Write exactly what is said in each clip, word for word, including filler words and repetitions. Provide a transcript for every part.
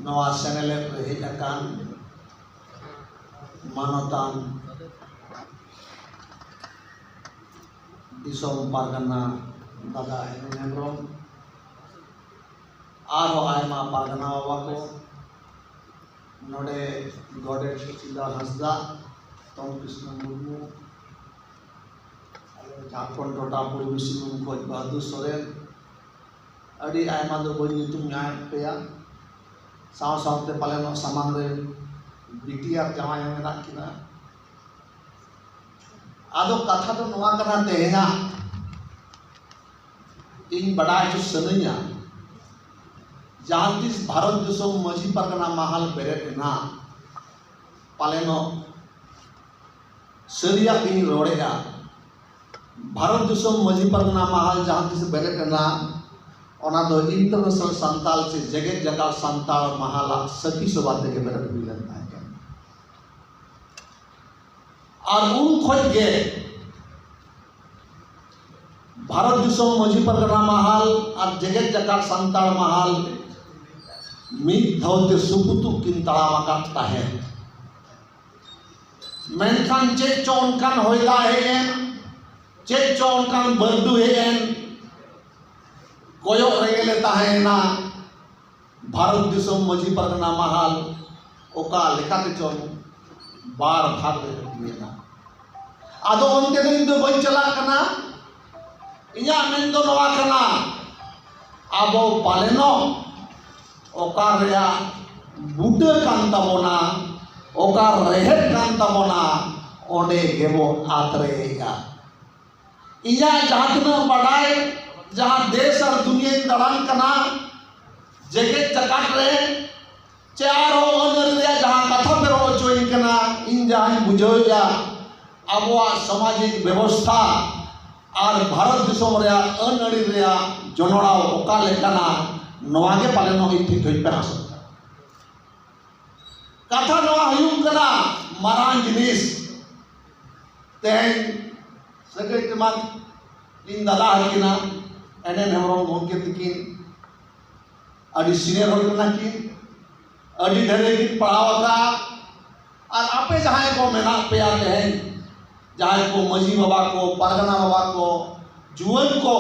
ᱱᱚᱣᱟ ᱥᱮᱱᱮᱞᱮᱫ ᱨᱮ ᱦᱮᱡ ᱟᱠᱟᱱ ᱢᱟᱱᱚᱛᱟᱱ ᱫᱤᱥᱚᱢ ᱯᱟᱨᱜᱟᱱᱟ ᱫᱟᱫᱟ ᱦᱮᱢᱵᱨᱚᱢ, ᱟᱨᱦᱚᱸ ᱟᱭᱢᱟ ᱯᱟᱨᱜᱟᱱᱟ ᱵᱟᱵᱟ ᱠᱚ, ᱱᱚᱰᱮ ᱜᱚᱰᱮᱛ ᱥᱚᱪᱤᱱᱫᱨᱚ ᱦᱟᱸᱥᱫᱟ, ᱛᱚᱢ ᱠᱨᱤᱥᱱᱚ ᱢᱩᱨᱢᱩ, ᱟᱞᱮ ᱡᱷᱟᱲᱠᱷᱚᱸᱰ ᱴᱚᱴᱷᱟ ᱯᱩᱨᱵᱤ ᱥᱤᱝᱵᱷᱩᱢ ᱠᱷᱚᱱ ᱵᱟᱦᱟᱫᱩᱨ ᱥᱚᱨᱮᱱ, ᱟᱹᱰᱤ ᱟᱭᱢᱟ ᱫᱚ ᱵᱟᱹᱧ ᱧᱩᱛᱩᱢ ᱧᱟᱢᱮᱫ ᱯᱮᱭᱟ᱾ ᱥᱟᱶ ᱥᱟᱶᱛᱮ ᱯᱟᱞᱮᱱᱚᱜ ᱥᱟᱢᱟᱝ ᱨᱮ ᱵᱤᱴᱤ ᱟᱨ ᱡᱟᱶᱟᱭ ᱦᱚᱸ ᱢᱮᱱᱟᱜ ᱠᱤᱱᱟ᱾ ᱟᱫᱚ ᱠᱟᱛᱷᱟ ᱫᱚ ᱱᱚᱣᱟ ᱠᱟᱱᱟ, ᱛᱮᱦᱮᱧᱟᱜ ᱤᱧ ᱵᱟᱰᱟᱭ ᱦᱚᱪᱚ ᱥᱟᱱᱟᱧᱟ, ᱡᱟᱦᱟᱸ ᱛᱤᱥ ᱵᱷᱟᱨᱚᱛ ᱫᱤᱥᱚᱢ ᱢᱟᱹᱡᱷᱤ ᱯᱟᱨᱜᱟᱱᱟ ᱢᱟᱦᱟᱞ ᱵᱮᱨᱮᱫ ᱮᱱᱟ, ᱯᱟᱞᱮᱱᱚᱜ ᱥᱟᱹᱨᱤᱭᱟᱜ ᱜᱤᱧ ᱨᱚᱲᱮᱫᱼᱟ᱾ ᱵᱷᱟᱨᱚᱛ ᱫᱤᱥᱚᱢ ᱢᱟᱹᱡᱷᱤ ᱯᱟᱨᱜᱟᱱᱟ ᱢᱟᱦᱟᱞ ᱡᱟᱦᱟᱸ ᱛᱤᱥ ᱵᱮᱨᱮᱫ ᱮᱱᱟ, ᱚᱱᱟ ᱫᱚ ᱤᱱᱴᱟᱨᱱᱮᱥᱱᱟᱞ ᱥᱟᱱᱛᱟᱞ ᱥᱮ ᱡᱮᱜᱮᱛ ᱡᱟᱠᱟᱛ ᱥᱟᱱᱛᱟᱲ ᱢᱟᱦᱟᱞᱟᱜ ᱥᱟᱹᱠᱷᱤ ᱥᱚᱵᱷᱟ ᱛᱮᱜᱮ ᱵᱮᱨᱮᱫ ᱦᱩᱭ ᱞᱮᱱ ᱛᱟᱦᱮᱸ ᱠᱟᱱᱟ᱾ ᱟᱨ ᱩᱱ ᱠᱷᱚᱱ ᱜᱮ ᱵᱷᱟᱨᱚᱛ ᱫᱤᱥᱚᱢ ᱢᱟᱹᱡᱷᱤ ᱯᱟᱨᱜᱟᱱᱟ ᱢᱟᱦᱟᱞ ᱟᱨ ᱡᱮᱜᱮᱛ ᱡᱟᱠᱟᱛ ᱥᱟᱱᱛᱟᱲ ᱢᱟᱦᱟᱞ ᱢᱤᱫ ᱫᱷᱟᱣ ᱛᱮ ᱥᱩᱯᱩᱛᱩᱜ ᱠᱤᱱ ᱛᱟᱲᱟᱢ ᱟᱠᱟᱫ ᱛᱟᱦᱮᱸᱫ᱾ ᱢᱮᱱᱠᱷᱟᱱ ᱪᱮᱫ ᱪᱚ ᱚᱱᱠᱟᱱ ᱦᱚᱭ ᱫᱟᱜ ᱦᱮᱡ ᱮᱱ, ᱪᱮᱫ ᱪᱚ ᱚᱱᱠᱟᱱ ᱵᱟᱹᱨᱰᱩ ᱦᱮᱡ ᱮᱱ, ᱠᱚᱭᱚᱜ ᱨᱮᱜᱮ ᱞᱮ ᱛᱟᱦᱮᱸᱭᱮᱱᱟ᱾ ᱵᱷᱟᱨᱚᱛ ᱫᱤᱥᱚᱢ ᱢᱟᱹᱡᱷᱤ ᱯᱟᱨᱜᱟᱱᱟ ᱢᱟᱦᱟᱞ ᱚᱠᱟ ᱞᱮᱠᱟᱛᱮ ᱪᱚᱝ ᱵᱟᱨ ᱵᱷᱟᱜᱽ ᱨᱮ ᱦᱟᱹᱴᱤᱧ ᱮᱱᱟ᱾ ᱟᱫᱚ ᱚᱱᱛᱮ ᱫᱚ ᱤᱧ ᱫᱚ ᱵᱟᱹᱧ ᱪᱟᱞᱟᱜ ᱠᱟᱱᱟ᱾ ᱤᱧᱟᱹᱜ ᱢᱮᱱ ᱫᱚ ᱱᱚᱣᱟ ᱠᱟᱱᱟ, ᱟᱵᱚ ᱯᱟᱞᱮᱱᱚᱜ ᱚᱠᱟ ᱨᱮᱭᱟᱜ ᱵᱩᱴᱟᱹ ᱠᱟᱱ ᱛᱟᱵᱚᱱᱟ, ᱚᱠᱟ ᱨᱮᱦᱮᱫ ᱠᱟᱱ ᱛᱟᱵᱚᱱᱟ, ᱚᱸᱰᱮ ᱜᱮᱵᱚ ᱟᱛᱨᱮᱭᱮᱫᱼᱟ᱾ ᱤᱧᱟᱹᱜ ᱡᱟᱦᱟᱸ ᱛᱤᱱᱟᱹᱜ ᱵᱟᱰᱟᱭ, ᱡᱟᱦᱟᱸ ᱫᱮᱥ ᱟᱨ ᱫᱩᱱᱤᱭᱟᱹᱧ ᱫᱟᱬᱟᱱ ᱠᱟᱱᱟ, ᱡᱮᱜᱮᱛ ᱡᱟᱠᱟᱛ ᱨᱮ ᱪᱮ ᱟᱨᱦᱚᱸ ᱟᱹᱱ ᱟᱹᱨᱤ ᱨᱮᱭᱟᱜ ᱡᱟᱦᱟᱸ ᱠᱟᱛᱷᱟ ᱯᱮ ᱨᱚᱲ ᱦᱚᱪᱚᱭᱤᱧ ᱠᱟᱱᱟ, ᱤᱧ ᱡᱟᱦᱟᱸᱧ ᱵᱩᱡᱷᱟᱹᱣᱮᱫᱼᱟ, ᱟᱵᱚᱣᱟᱜ ᱥᱟᱢᱟᱡᱤᱠ ᱵᱮᱵᱚᱥᱛᱷᱟ ᱟᱨ ᱵᱷᱟᱨᱚᱛ ᱫᱤᱥᱚᱢ ᱨᱮᱭᱟᱜ ᱟᱹᱱ ᱟᱹᱨᱤ ᱨᱮᱭᱟᱜ ᱡᱚᱱᱚᱲᱟᱣ ᱚᱠᱟ ᱞᱮᱠᱟᱱᱟ, ᱱᱚᱣᱟ ᱜᱮ ᱯᱟᱞᱮᱱ ᱱᱚᱜᱼᱚᱭ ᱴᱷᱤᱠ ᱦᱩᱭ ᱯᱮ ᱟᱥᱚᱜ ᱠᱟᱱᱟ᱾ ᱠᱟᱛᱷᱟ ᱱᱚᱣᱟ ᱦᱩᱭᱩᱜ ᱠᱟᱱᱟ, ᱢᱟᱨᱟᱝ ᱡᱤᱱᱤᱥ ᱛᱮᱦᱮᱧ ᱥᱟᱹᱜᱟᱹᱭ ᱛᱮᱢᱟ ᱤᱧ ᱫᱟᱫᱟ ᱦᱟᱹᱠᱤᱱᱟ ᱮᱱ ᱮᱱ ᱦᱮᱢᱵᱨᱚᱢ ᱜᱚᱢᱠᱮ ᱛᱤᱠᱤᱱ ᱟᱹᱰᱤ senior ᱦᱚᱲ ᱠᱟᱱᱟ ᱠᱤᱱ᱾ ᱟᱹᱰᱤ ᱰᱷᱮᱨ ᱜᱮᱠᱤᱱ ᱯᱟᱲᱦᱟᱣ ᱟᱠᱟᱫ᱾ ᱟᱨ ᱟᱯᱮ ᱡᱟᱦᱟᱸᱭ ᱠᱚ ᱢᱮᱱᱟᱜ ᱯᱮᱭᱟ ᱛᱮᱦᱮᱧ, ᱡᱟᱦᱟᱸᱭ ᱠᱚ ᱢᱟᱹᱡᱷᱤ ᱵᱟᱵᱟ ᱠᱚ, ᱯᱟᱨᱜᱟᱱᱟ ᱵᱟᱵᱟ ᱠᱚ, ᱡᱩᱣᱟᱹᱱ ᱠᱚ,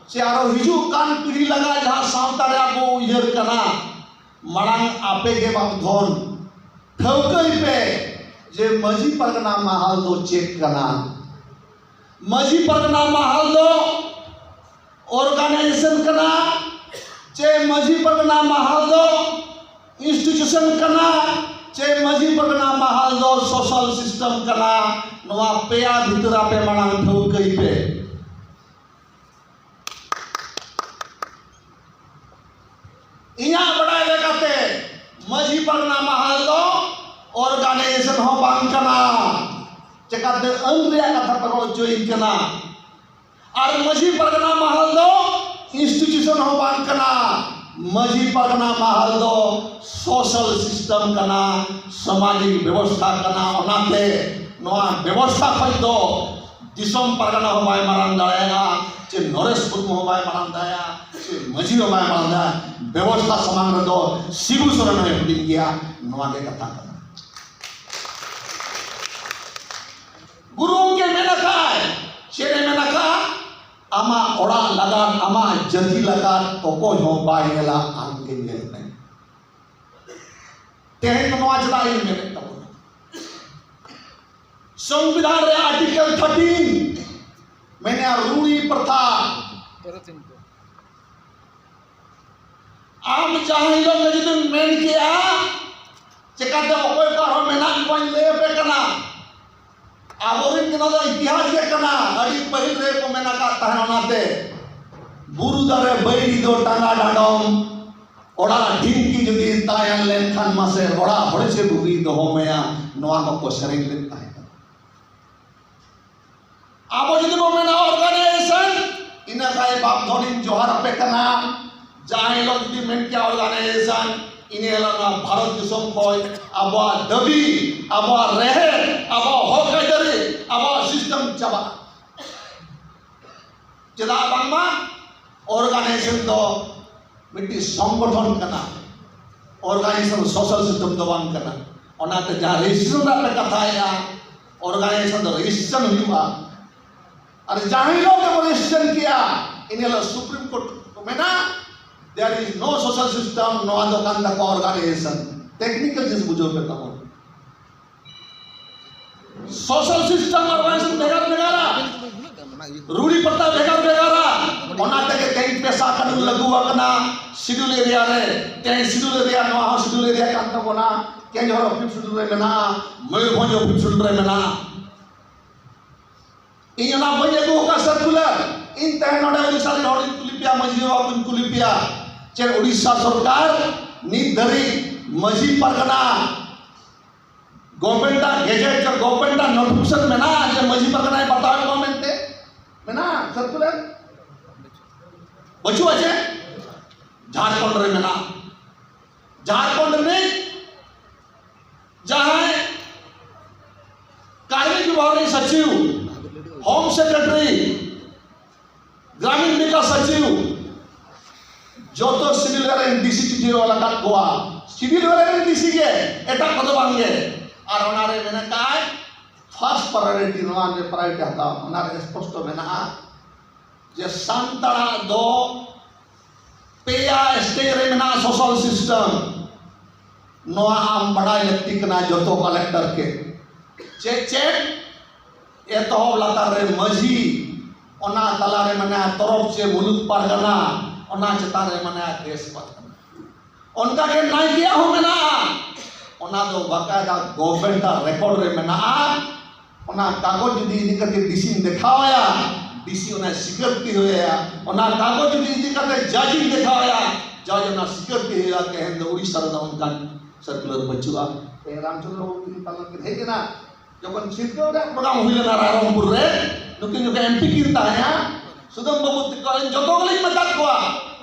ᱥᱮ ᱟᱨᱚ ᱦᱤᱡᱩᱜ ᱠᱟᱱ ᱯᱤᱲᱦᱤ ᱞᱟᱜᱟ ᱡᱟᱦᱟᱸ ᱥᱟᱶᱛᱟ ᱨᱮᱭᱟᱜ ᱵᱚ ᱩᱭᱦᱟᱹᱨ ᱠᱟᱱᱟ, ᱢᱟᱲᱟᱝ ᱟᱯᱮ ᱜᱮ ᱵᱟᱯᱫᱷᱚᱱ ᱴᱷᱟᱹᱣᱠᱟᱹᱭ ᱯᱮ ᱡᱮ ᱢᱟᱹᱡᱷᱤ ᱯᱟᱨᱜᱟᱱᱟ ᱢᱟᱦᱟᱞ ᱫᱚ ᱪᱮᱫ ᱠᱟᱱᱟ᱾ ᱢᱟᱹᱡᱷᱤ ᱯᱟᱨᱜᱟᱱᱟ ᱢᱟᱦᱟᱞ ᱫᱚ organization ᱠᱟᱱᱟ, ᱪᱮ ᱢᱟᱹᱡᱷᱤ ᱯᱟᱨᱜᱟᱱᱟ ᱢᱟᱦᱟᱞ ᱫᱚ institution ᱠᱟᱱᱟ, ᱪᱮ ᱢᱟᱹᱡᱷᱤ ᱯᱟᱨᱜᱟᱱᱟ ᱢᱟᱦᱟᱞ ᱫᱚ social system ᱠᱟᱱᱟ? ᱱᱚᱣᱟ ᱯᱮᱭᱟ ᱵᱷᱤᱛᱨᱤ ᱟᱯᱮ ᱢᱟᱲᱟᱝ ᱴᱷᱟᱹᱣᱠᱟᱹᱭ ᱯᱮ᱾ ᱤᱧᱟᱹᱜ ᱵᱟᱲᱟᱭ ᱞᱮᱠᱟᱛᱮ ᱢᱟᱹᱡᱷᱤ ᱯᱟᱨᱜᱟᱱᱟ ᱢᱟᱦᱟᱞ ᱫᱚ organization ᱦᱚᱸ ᱵᱟᱝ ᱠᱟᱱᱟ, ᱪᱮᱠᱟᱛᱮ ᱟᱹᱱ ᱨᱮᱭᱟᱜ ᱠᱟᱛᱷᱟ ᱯᱮ ᱨᱚᱲ ᱦᱚᱪᱚᱭᱤᱧ ᱠᱟᱱᱟ᱾ ᱟᱨ ᱢᱟᱹᱡᱷᱤ ᱯᱟᱨᱜᱟᱱᱟ ᱢᱟᱦᱟᱞ ᱫᱚ institution ᱦᱚᱸ ᱵᱟᱝ ᱠᱟᱱᱟ᱾ ᱢᱟᱹᱡᱷᱤ ᱯᱟᱨᱜᱟᱱᱟ ᱢᱟᱦᱟᱞ ᱫᱚ social system ᱠᱟᱱᱟ, ᱥᱟᱢᱟᱡᱤᱠ ᱵᱮᱵᱚᱥᱛᱷᱟ ᱠᱟᱱᱟ᱾ ᱚᱱᱟᱛᱮ ᱱᱚᱣᱟ ᱵᱮᱵᱚᱥᱛᱷᱟ ᱠᱷᱚᱱ ᱫᱚ ᱫᱤᱥᱚᱢ ᱯᱟᱨᱜᱟᱱᱟ ᱦᱚᱸ ᱵᱟᱭ ᱢᱟᱨᱟᱝ ᱫᱟᱲᱮᱭᱟᱜᱼᱟ, ᱪᱮ ᱱᱚᱨᱮᱥ ᱢᱩᱨᱢᱩ ᱦᱚᱸ ᱵᱟᱭ ᱢᱟᱨᱟᱝ ᱫᱟᱲᱮᱭᱟᱜᱼᱟ, ᱪᱮ ᱢᱟᱹᱡᱷᱤ ᱦᱚᱸ ᱵᱟᱭ ᱢᱟᱨᱟᱝ ᱫᱟᱲᱮᱭᱟᱜᱼᱟ᱾ ᱵᱮᱵᱚᱥᱛᱷᱟ ᱥᱟᱢᱟᱝ ᱨᱮᱫᱚ ᱥᱤᱵᱩ ᱥᱚᱨᱮᱱ ᱦᱚᱸᱭ ᱦᱩᱰᱤᱧ ᱜᱮᱭᱟ᱾ ᱱᱚᱣᱟ ᱜᱮ ᱠᱟᱛᱷᱟ ᱠᱟᱱᱟ᱾ ᱜᱩᱨᱩ ᱜᱚᱢᱠᱮ ᱢᱮᱱ ᱟᱠᱟᱫᱼᱟᱭ, ᱪᱮᱫ ᱮ ᱢᱮᱱ ᱟᱠᱟᱫᱼᱟ? ᱟᱢᱟᱜ ᱚᱲᱟᱜ ᱞᱟᱜᱟᱫ, ᱟᱢᱟᱜ ᱡᱟᱹᱛᱤ ᱞᱟᱜᱟᱫ ᱚᱠᱚᱭ ᱦᱚᱸ ᱵᱟᱭ ᱧᱮᱞᱟ, ᱟᱢ ᱜᱮ ᱧᱮᱞ ᱢᱮ᱾ ᱛᱮᱦᱮᱧ ᱫᱚ ᱱᱚᱣᱟ ᱪᱮᱫᱟᱜ ᱤᱧ ᱢᱮᱱᱮᱫ ᱛᱟᱵᱚᱱᱟ? ᱥᱚᱝᱵᱤᱫᱷᱟᱱ ᱨᱮ article thirteen ᱢᱮᱱᱮᱜᱼᱟ, ᱨᱩᱲᱤ ᱯᱨᱚᱛᱷᱟ᱾ ᱟᱢ ᱡᱟᱦᱟᱸ ᱦᱤᱞᱳᱜ ᱜᱮ ᱡᱩᱫᱤᱢ ᱢᱮᱱ ᱠᱮᱜᱼᱟ, ᱪᱮᱠᱟᱛᱮ ᱚᱠᱚᱭ ᱠᱚ ᱟᱨᱦᱚᱸ ᱢᱮᱱᱟᱜ ᱠᱚᱣᱟᱧ ᱞᱟᱹᱭ ᱟᱯᱮ ᱠᱟᱱᱟ᱾ ᱟᱵᱚᱨᱮᱱ ᱜᱮ ᱱᱚᱣᱟ ᱫᱚ ᱤᱛᱤᱦᱟᱥ ᱜᱮ ᱠᱟᱱᱟ, ᱟᱹᱰᱤ ᱯᱟᱹᱦᱤᱞ ᱨᱮ ᱠᱚ ᱢᱮᱱ ᱟᱠᱟᱫ ᱛᱟᱦᱮᱸ᱾ ᱚᱱᱟᱛᱮ ᱵᱩᱨᱩ ᱫᱟᱨᱮ ᱵᱟᱹᱭᱨᱤ ᱫᱚ ᱴᱟᱸᱜᱟ ᱰᱟᱸᱰᱚᱢ, ᱚᱲᱟᱜ ᱰᱷᱤᱝᱠᱤ ᱡᱩᱫᱤ ᱛᱟᱦᱮᱸ ᱞᱮᱱᱠᱷᱟᱱ ᱢᱟᱥᱮ ᱚᱲᱟᱜ ᱦᱚᱲ ᱪᱮ ᱵᱩᱜᱤ ᱫᱚᱦᱚ ᱢᱮᱭᱟ, ᱱᱚᱣᱟ ᱠᱚᱠᱚ ᱥᱮᱨᱮᱧ ᱞᱮᱫ ᱛᱟᱦᱮᱸ ᱠᱟᱱᱟ᱾ ᱟᱵᱚ ᱡᱩᱫᱤ ᱵᱚ ᱢᱮᱱᱟ organization, ᱤᱱᱟᱹ ᱠᱷᱟᱱ ᱵᱟᱯᱫᱷᱚᱱᱤᱧ ᱡᱚᱦᱟᱨ ᱟᱯᱮ ᱠᱟᱱᱟ᱾ ᱡᱟᱦᱟᱸ ᱦᱤᱞᱳᱜ ᱡᱩᱫᱤ ᱢᱮᱱ ᱠᱮᱭᱟ organization, ᱤᱱᱟᱹ ᱦᱤᱞᱳᱜ ᱱᱚᱣᱟ ᱵᱷᱟᱨᱚᱛ ᱫᱤᱥᱚᱢ ᱠᱷᱚᱱ ᱟᱵᱚᱣᱟᱜ ᱫᱟᱹᱵᱤ, ᱟᱵᱚᱣᱟᱜ ᱨᱮᱦᱮᱫ, ᱟᱵᱚᱣᱟᱜ ᱦᱚᱠ ᱟᱹᱭᱫᱟᱹᱨᱤ, ᱟᱵᱚᱣᱟᱜ system ᱪᱟᱵᱟᱜᱼᱟ᱾ ᱪᱮᱫᱟᱜ ᱵᱟᱝᱢᱟ organization ᱫᱚ ᱢᱤᱫᱴᱤᱡ ᱥᱚᱝᱜᱚᱴᱷᱚᱱ ᱠᱟᱱᱟ᱾ organization social system ᱫᱚ ᱵᱟᱝ ᱠᱟᱱᱟ᱾ ᱚᱱᱟᱛᱮ ᱡᱟᱦᱟᱸ registration ᱨᱮᱱᱟᱜ ᱯᱮ ᱠᱟᱛᱷᱟᱭᱮᱫᱼᱟ, organization ᱫᱚ registration ᱦᱩᱭᱩᱜᱼᱟ᱾ ᱟᱨ ᱡᱟᱦᱟᱸ ᱦᱤᱞᱳᱜ ᱜᱮᱵᱚᱱ registration ᱠᱮᱜᱼᱟ, ᱤᱱᱟᱹ ᱦᱤᱞᱳᱜ Supreme Court ᱠᱚ ᱢᱮᱱᱟ, "There is no social system", ᱱᱚᱣᱟ ᱫᱚ ᱠᱟᱱ ᱛᱟᱠᱚᱣᱟ organization᱾ Technical ᱡᱤᱱᱤᱥ ᱵᱩᱡᱷᱟᱹᱣ ᱯᱮ ᱛᱟᱵᱚᱱ᱾ Social system organization ᱵᱷᱮᱜᱟᱨ ᱵᱷᱮᱜᱟᱨᱟ, ᱨᱩᱲᱤ ᱯᱟᱛᱟ ᱵᱷᱮᱜᱟᱨ ᱵᱷᱮᱜᱟᱨᱟ᱾ ᱚᱱᱟ ᱛᱮᱜᱮ ᱛᱮᱦᱮᱧ PESA ᱠᱟᱹᱱᱩᱱ ᱞᱟᱹᱜᱩ ᱟᱠᱟᱱᱟ schedule area ᱨᱮ᱾ ᱛᱮᱦᱮᱧ schedule area, ᱱᱚᱣᱟ ᱦᱚᱸ schedule area ᱠᱟᱱ ᱛᱟᱵᱚᱱᱟ᱾ ᱠᱮᱸᱡᱷᱚᱨ ᱦᱚᱸ fifth schedule ᱨᱮ ᱢᱮᱱᱟᱜᱼᱟ, ᱢᱚᱭᱩᱨᱵᱷᱚᱸᱡᱽ ᱦᱚᱸ fifth schedule ᱨᱮ ᱢᱮᱱᱟᱜᱼᱟ᱾ ᱤᱧ ᱚᱱᱟ ᱵᱟᱹᱧ ᱟᱹᱜᱩ ᱟᱠᱟᱫ circular᱾ ᱤᱧ ᱛᱮᱦᱮᱧ ᱱᱚᱰᱮ ᱩᱲᱤᱥᱥᱟ ᱨᱮᱱ ᱦᱚᱲᱤᱧ ᱠᱩᱞᱤ ᱯᱮᱭᱟ, ᱢᱟᱹᱡᱷᱤ ᱵᱟᱵᱟ ᱠᱚᱧ ᱠᱩᱞᱤ ᱯᱮᱭᱟ, ᱪᱮᱫ ᱩᱲᱤᱥᱥᱟ ᱥᱚᱨᱠᱟᱨ ᱱᱤᱛ ᱫᱷᱟᱹᱨᱤᱡ ᱢᱟᱹᱡᱷᱤ ᱯᱟᱨᱜᱟᱱᱟ government ᱟᱜ gazette ᱥᱮ government ᱟᱜ notification ᱢᱮᱱᱟᱜᱼᱟ ᱡᱮ ᱢᱟᱹᱡᱷᱤ ᱯᱟᱨᱜᱟᱱᱟᱭ ᱵᱟᱛᱟᱣᱮᱫ ᱠᱚᱣᱟ ᱢᱮᱱᱛᱮ? ᱢᱮᱱᱟᱜᱼᱟ circular? ᱵᱟᱹᱪᱩᱜᱼᱟ ᱪᱮ? ᱡᱷᱟᱲᱠᱷᱚᱸᱰ ᱨᱮ ᱢᱮᱱᱟᱜᱼᱟ᱾ ᱡᱷᱟᱲᱠᱷᱚᱸᱰ ᱨᱤᱱᱤᱡ ᱡᱟᱦᱟᱸᱭ ᱠᱟᱹᱨᱢᱤ ᱵᱤᱵᱷᱟᱜᱽ ᱨᱤᱱᱤᱡ ᱥᱚᱪᱤᱵᱽ, Home Secretary, ᱜᱨᱟᱢᱤᱱ ᱵᱤᱠᱟᱥ ᱥᱚᱪᱤᱵᱽ, ᱡᱚᱛᱚ schedule area ᱨᱮᱱ DC ᱪᱤᱴᱷᱤ ᱚᱞ ᱟᱠᱟᱫ ᱠᱚᱣᱟ᱾ Schedule area ᱨᱮᱱ DC ᱜᱮ, ᱮᱴᱟᱜ ᱠᱚᱫᱚ ᱵᱟᱝ ᱜᱮ᱾ ᱟᱨ ᱚᱱᱟ ᱨᱮ ᱢᱮᱱᱟᱜ ᱠᱟᱭ first priority, ᱱᱚᱣᱟ ᱨᱮ priority ᱦᱟᱛᱟᱣ, ᱚᱱᱟ ᱨᱮ ᱥᱯᱚᱥᱴᱚ ᱢᱮᱱᱟᱜᱼᱟ ᱡᱮ ᱥᱟᱱᱛᱟᱲᱟᱜ ᱫᱚ ᱯᱮᱭᱟ stage ᱨᱮ ᱢᱮᱱᱟᱜᱼᱟ social system᱾ ᱱᱚᱣᱟ ᱟᱢ ᱵᱟᱲᱟᱭ ᱞᱟᱹᱠᱛᱤ ᱠᱟᱱᱟ ᱡᱚᱛᱚ collector ᱜᱮ᱾ ᱪᱮᱫ ᱪᱮᱫ? ᱮᱛᱚᱦᱚᱵ ᱞᱟᱛᱟᱨ ᱨᱮ ᱢᱟᱹᱡᱷᱤ, ᱚᱱᱟ ᱛᱟᱞᱟ ᱨᱮ ᱢᱮᱱᱟᱭᱟ ᱛᱚᱨᱚᱯ ᱪᱮ ᱢᱩᱞᱩᱠ ᱯᱟᱨᱜᱟᱱᱟ, ᱚᱱᱟ ᱪᱮᱛᱟᱱ ᱨᱮ ᱢᱮᱱᱟᱭᱟ ᱫᱮᱥ ᱯᱟᱨᱜᱟᱱᱟ᱾ ᱚᱱᱠᱟ ᱜᱮ ᱱᱟᱭᱠᱮᱭᱟᱜ ᱦᱚᱸ ᱢᱮᱱᱟᱜᱼᱟ, ᱚᱱᱟ ᱫᱚ ᱵᱟᱠᱟᱭᱫᱟ government ᱟᱜ record ᱨᱮ ᱢᱮᱱᱟᱜᱼᱟ᱾ ᱚᱱᱟ ᱠᱟᱜᱚᱡᱽ ᱡᱩᱫᱤ ᱤᱫᱤ ᱠᱟᱛᱮ DC ᱧ ᱫᱮᱠᱷᱟᱣ ᱟᱭᱟ, DC ᱚᱱᱟ ᱥᱤᱠᱟᱹᱨᱛᱤ ᱦᱩᱭ ᱟᱭᱟ᱾ ᱚᱱᱟ ᱠᱟᱜᱚᱡᱽ ᱡᱩᱫᱤ ᱤᱫᱤ ᱠᱟᱛᱮ judge ᱤᱧ ᱫᱮᱠᱷᱟᱣ ᱟᱭᱟ, judge ᱚᱱᱟ ᱥᱤᱠᱟᱹᱨᱛᱤ ᱦᱩᱭᱩᱜᱼᱟ᱾ ᱛᱮᱦᱮᱧ ᱫᱚ ᱩᱲᱤᱥᱥᱟ ᱨᱮᱫᱚ ᱚᱱᱠᱟᱱ circular ᱵᱟᱹᱪᱩᱜᱼᱟ᱾ ᱛᱮᱦᱮᱧ ᱨᱟᱢᱪᱚᱸᱫᱽᱨᱚ ᱵᱟᱵᱩ ᱛᱤᱠᱤᱱ ᱯᱟᱞᱮᱱ ᱠᱤᱱ ᱦᱮᱡ ᱮᱱᱟ, ᱡᱚᱠᱷᱚᱱ ᱥᱤᱨᱡᱟᱹᱣ ᱨᱮᱭᱟᱜ program ᱦᱩᱭ ᱞᱮᱱᱟ ᱨᱟᱭᱨᱚᱝᱯᱩᱨ ᱨᱮ, ᱱᱩᱠᱤᱱ ᱡᱚᱠᱷᱚᱱ MP ᱠᱤᱱ ᱛᱟᱦᱮᱸᱱᱟ, ᱥᱩᱫᱟᱢ ᱵᱟᱵᱩ ᱛᱟᱠᱚ, ᱟᱹᱞᱤᱧ ᱡᱚᱛᱚ ᱜᱮᱞᱤᱧ ᱢᱮᱛᱟᱫ ᱠᱚᱣᱟ